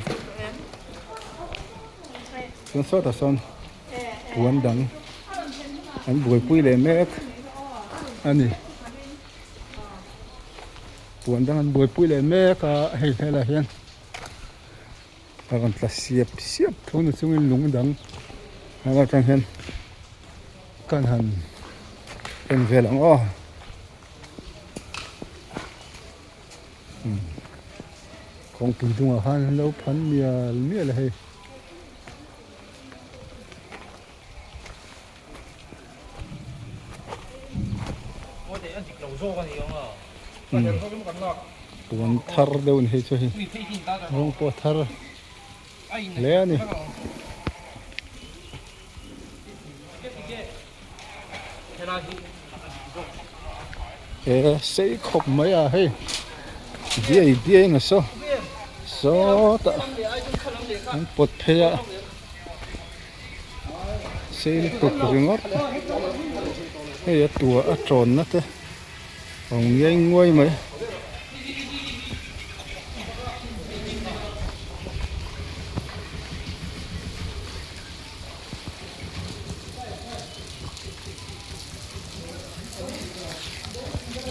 Chuan sawtah sawn puan dang an buaipui leh mek a ni puan dang an buaipui leh mek a hei helaiah hian a rawn tla siap siap tho na chungin lung dang atang hian kan han en vel ang aw. Kawngpui dungah khan an lo phan mial mial a hei. Puan thar deuh a ni hei chu hei rawng pawh a thar hle a ni. He sei khawp mai a hei diai diai nga saw sawtah an pawt phei a sei lutuk ringawt hei a tua a tawn na te a awm ngiai nguai mai.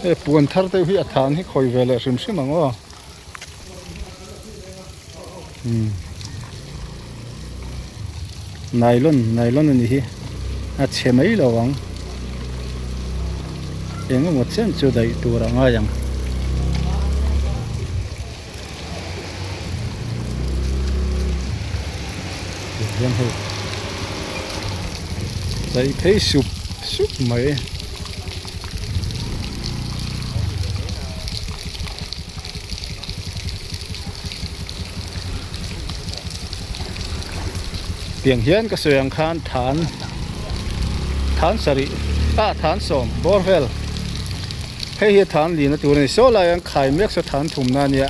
Hei puan thar deuh hi a than hi khawi ve leh hrim hrim ang aw umm nylon nylon a ni hi a chhe mai lo ang eng emaw chen chu daih tur a ngai ang. Hian hei chei phei sup sup mai tiang hian ka sawi ang khan than than sarih ah than sawm bawr vel. Hei hi a than lina tur a ni. Saw lai an khai mek saw than thumna a nia.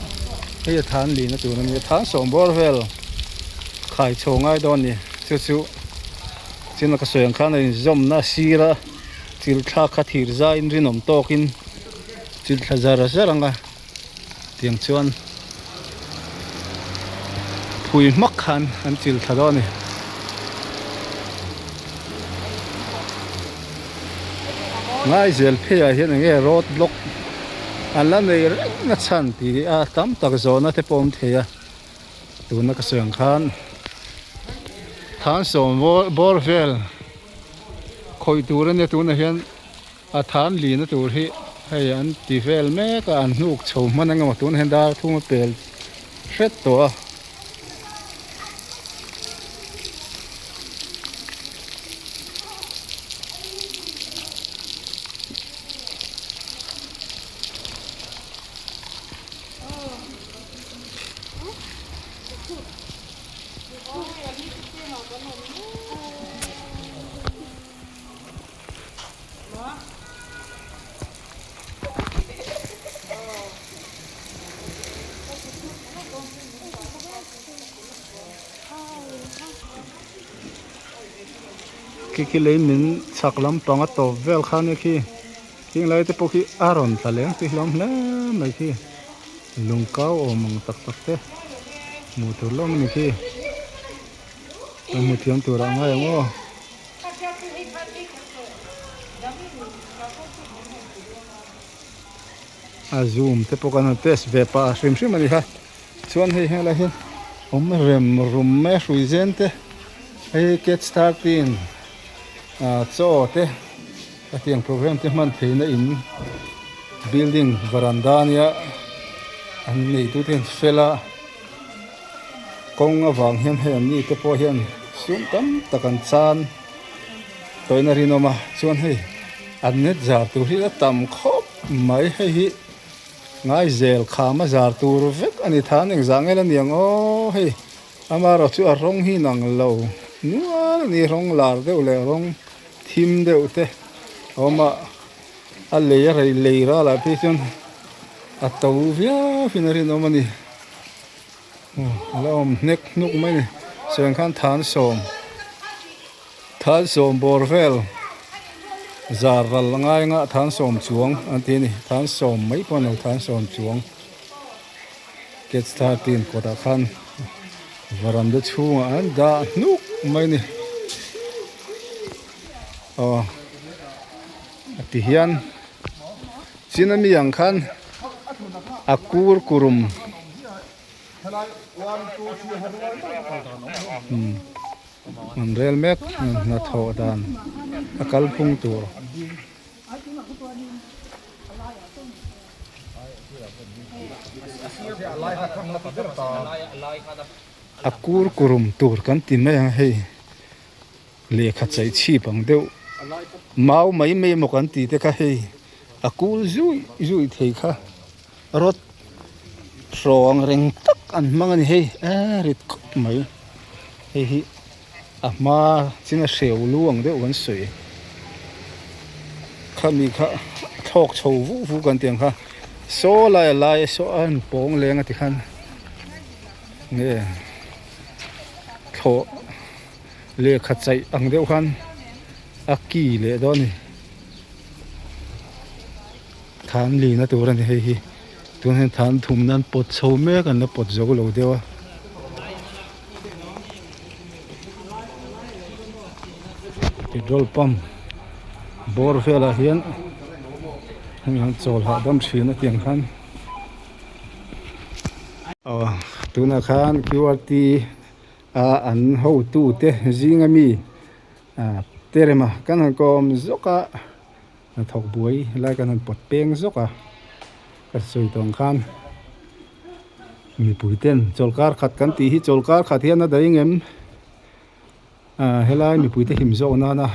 Hei a than lina tur a nia. Than sawm bawr vel khai chho ngai dawn a ni. Chu chu china ka sawi ang khan a inzawmna a sir a. Chil thlak kha thir zaiin rinawm tawkin chil thla zar zar ang a tiang chuan phui hmak khan an chil thla dawn a ni. Ngaizel pheiah hian eng nge road block an la nei reng a chhan tih a tam tak zawhna te pawh a awm thei a tuna ka sawi ang khan thansawm bawr vel. Khawih tur ania tunah hian a than lihna tur hi hei an ti vel mek a an hnuk chho hman ang emaw tunah hian dar thum a pel hret tawh a. Khi khi lei min chhak lampang a tawp vel kha ania khi khing lai te pawh khi a rawn tla leng tih hlawm hle mai khi lung kau awm ang tak tak te hmuh tur hlawm a ni khi. Ka hmu thiam tur ah ngai ang aw. A zoom te pawh kan han test ve pah hrim hrim a ni kha. Chuan hei helai hian awm rem rum mai a hrui zen te hei cat starting ah chaw te hetiang program te hman theihna in building varanda ania an neitu te hian fel a. Kawng avang hian hei an ni te pawh hian sum tam tak an chan tawhin a rinawm a chuan hei an net zar tur hi la tam khawp mai hei hi ngaizel kham a zar tur vek a ni than engzah ngel a ni ang aw hei amaherawh chu a rawng hi inang lo nual a ni rawng lar deuh leh rawng thim deuh te a awm a a lei a rei lei ral ah phei chuan a to viau in a rinawm a ni. A la awm hnek hnuk mai a ni sawiang khan thansawm thansawm bawr vel zar ral a ngai anga thansawm chuang an ti a ni thansawm mai pawh a ni lo thansawm chuang catch 13 kawtah khan varanda chhungah an dah hnuk mai a ni aw a ti hian. Chin ami ang khan a kur kurum an rel mek hnathawh dan a kalphung tur. A kur kurum tur kan ti mai ang hei. Lehkha chaih chhip ang deuh mau mai mai emaw kan tih te kha hei a kul zui zui thei kha rawt hraw ang reng tak an hmang a ni hei a rit khawp mai hei hi a hma chin a hreu lu ang deuh kan sawi khami kha a thlawk chho vuh vuh kan tih ang kha saw lai a lai saw a an pawng leng a ti khan nge thlawh. Lehkha chaih ang deuh khan a ki leh dawn a ni. Than lihna tur a ni hei hi. Tun hian than thum nan pawt chho mek an la pawt zo lo deuh a. Petrol pump bawr velah hian hemi han chawl hahdam thin a tiang khan aw tunah khan Q_R_T a an hotute zinga mi terema kan han kawm zawk a hnathawk buai lai kan han pawt peng zawk a ka sawi tawh ang khan mipui ten chawlhkar khat kan tih hi chawlhkar khat hian a daih ngem helai mipui te him zawk nana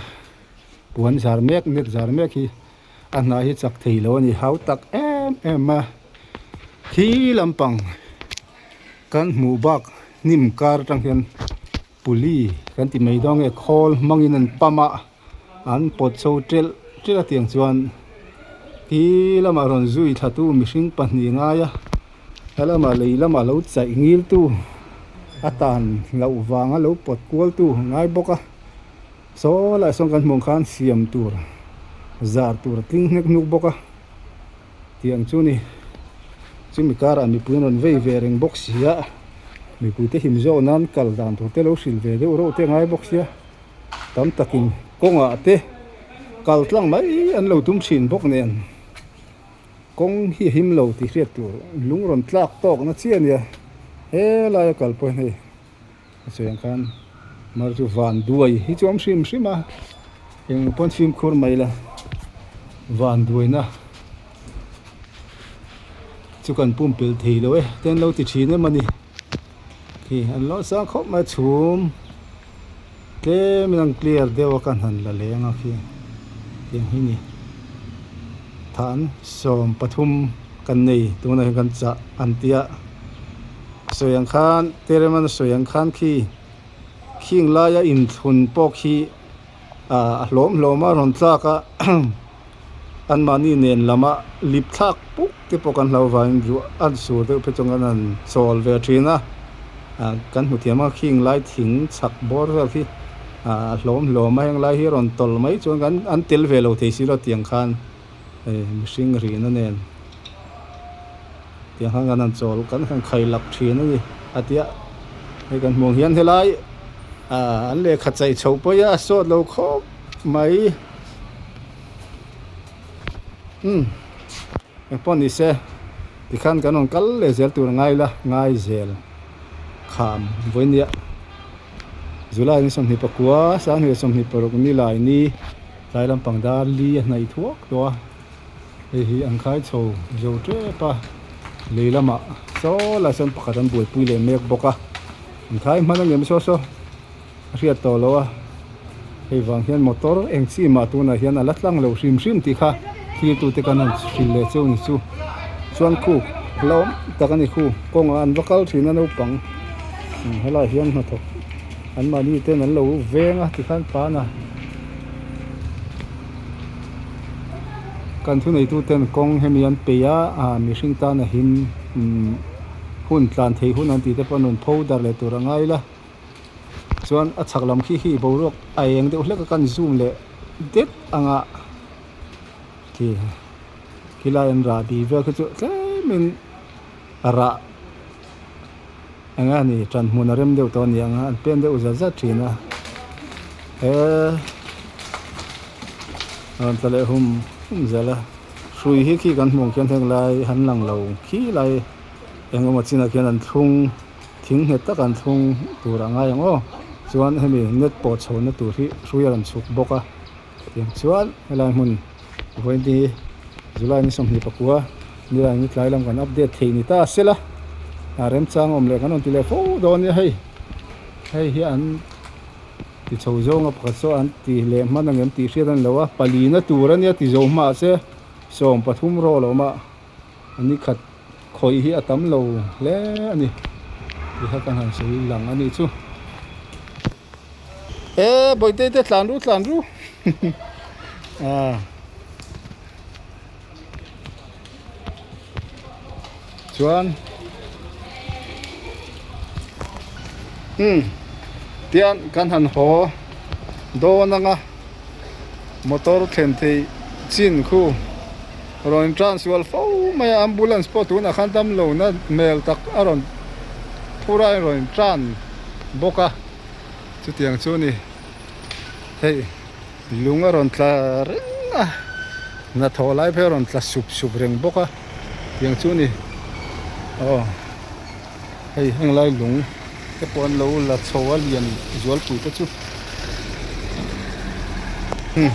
puan zar mek net zar mek hi a hna hi chak thei lo a ni hau tak em em a khi lampang. Kan hmuh bak hnim kar atang hian puli kan ti mai dawn nge khawl hmangin an pump a an pawt chho telh telh a tiang chuan khi lamah rawn zui thla tu mihring pahnih ngai a helamah lei lamah lo chaih ngil tu a tan loh vanga lo pawt kual tu ngai bawk a saw lai sawn kan hmuh ang khan siam tur. zar tur a tling hnek hnuk bawk a tiang chu ni chumi karah mipui an rawn vei ve reng bawk si a mipui te him zawk nan kal dan tur te lo hrilh ve deuh reuh te a ngai bawk sia tam takin kawngah te kal tlang mai an lo tum thin bawk nen kawng hi a him lo tih hriat tur lung rawn tlak tawk na chiah a nia helai a kal pawh hian hei. A sawi ang khan mar chu van duai hi chu a awm hrim hrim a eng pawn fimkhur mai la van duaina chu kan pumpelh thei lo e te an lo ti thin em a ni khi an lo sang khawp mai a chhum tlem in an clear deuh a kan han la leng a khi tiang hi ni than 13 kan nei tunah hian kan chah an tia. Sawi ang khan Tereman sawi ang khan khi khing laia inthlun pawh khi ah a hlawm hlawm a rawn tlak a anmahni nen lama lip thlak puk te pawh kan hlau vangin ruah a sur deuh phei chuan kan han chawl ve thin a ah kan hmu thiam a khing lai thing chhak bawr vel khi ah a hlawm hlawm a heng lai hi a rawn tawlh mai chuan kan an tel ve lo thei si lo tiang khan hei mihring rihna nen. Tiang khan kan han chawl kan han khai lak thin a ni a tia hei kan hmuh ang hian helai ah an lehkha chaih chhoh pawh hi a sawt lo khawp mai umm engpawh ni se tikhan kan rawn kal leh zel tur a ngai la ngai zel kham vawinia July ni 29 2026 ni lai ni tlai lampang dar li a hnaih thuak tawh a. Hei hi an khai chho zo tep a, lei lamah saw lai sawn pakhat an buaipui leh mek bawk a, an khai hman a ngem saw saw a hriat tawh lo a, hei vang hian motor eng chi mah tunah hian a la tlang lo hrim hrim tih kha thlir tute kan han hrilh leh cheu ni chu chuan khu hlauhawm tak a ni khu kawngah an va kal thin a naupang helaiah hian hnathawk anmahni ten an lo veng a tikhan pana. Kan thuneitu ten kawng hemi an peih a ah mihring tan a him umm hun tlan theih hun an tih te pawh an rawn pho darh leh tur a ngai la chuan a chhak lam khi hi boruak a eng deuh hlek a kan zoom leh det anga khi khilai an rahbi vel khi chu tlemin a rah eng a ni ṭan hmun a rem deuh tawh a ni ang a an pen deuh zat zat ṭhin a he a rawn tla leh hum hum zel a hrui hi khi kan hmuh ang khian heng lai han lang lo khi lai eng emaw chinah khian an thlung thing nghet tak an thlung tur a ngai ang aw chuan hemi net pawh chhohna tur hi hrui a rawn chhuk bawk a tiang chuan helai hmun vawiin hi July ni 29 nilai ni tlai lam kan update theih ni ta sela a remchang awm leh kan rawn ti leh fo dawn nia hei hei hi an ti chho zawnga pakhat saw an ti leh hman ang em tih hriat a ni lo a palina tur a nia ti zo hma se 13 rawh lo mah ni khat khawih hi a tam lo hle a ni ti kha kan han sawi lang a nih chu. E bawihte te tlan ru tlan ru ah chuan um tian kan han haw dawn anga motor thlen theih chin khu rawn in transual fo mai a ambulance pawh tunah khan damlo na hmel tak a rawn phur a rawn in tran bawk a. Chutiang chu a ni. Hei lung a rawn tla reng a, hnathawh lai phei a rawn tla sup sup reng bawk a, tiang chu a ni. Aw hei heng lai lung te pawh an lo la chho a lian zualpui te chu. Hmm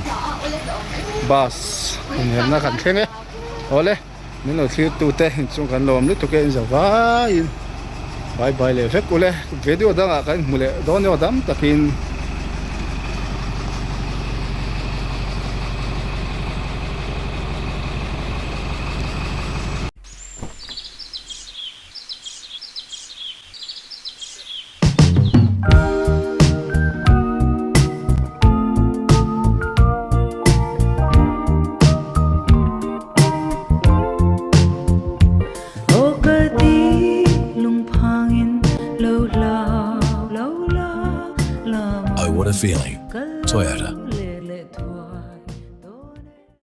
bus inherna kan thleng e. Awle min lo thlir tute inchung kan lawm lutuk e inzo vaiin bye bye leh vek ule video dangah kan inhmu leh dawn emaw dam takin. Oh what a feeling. Toyota.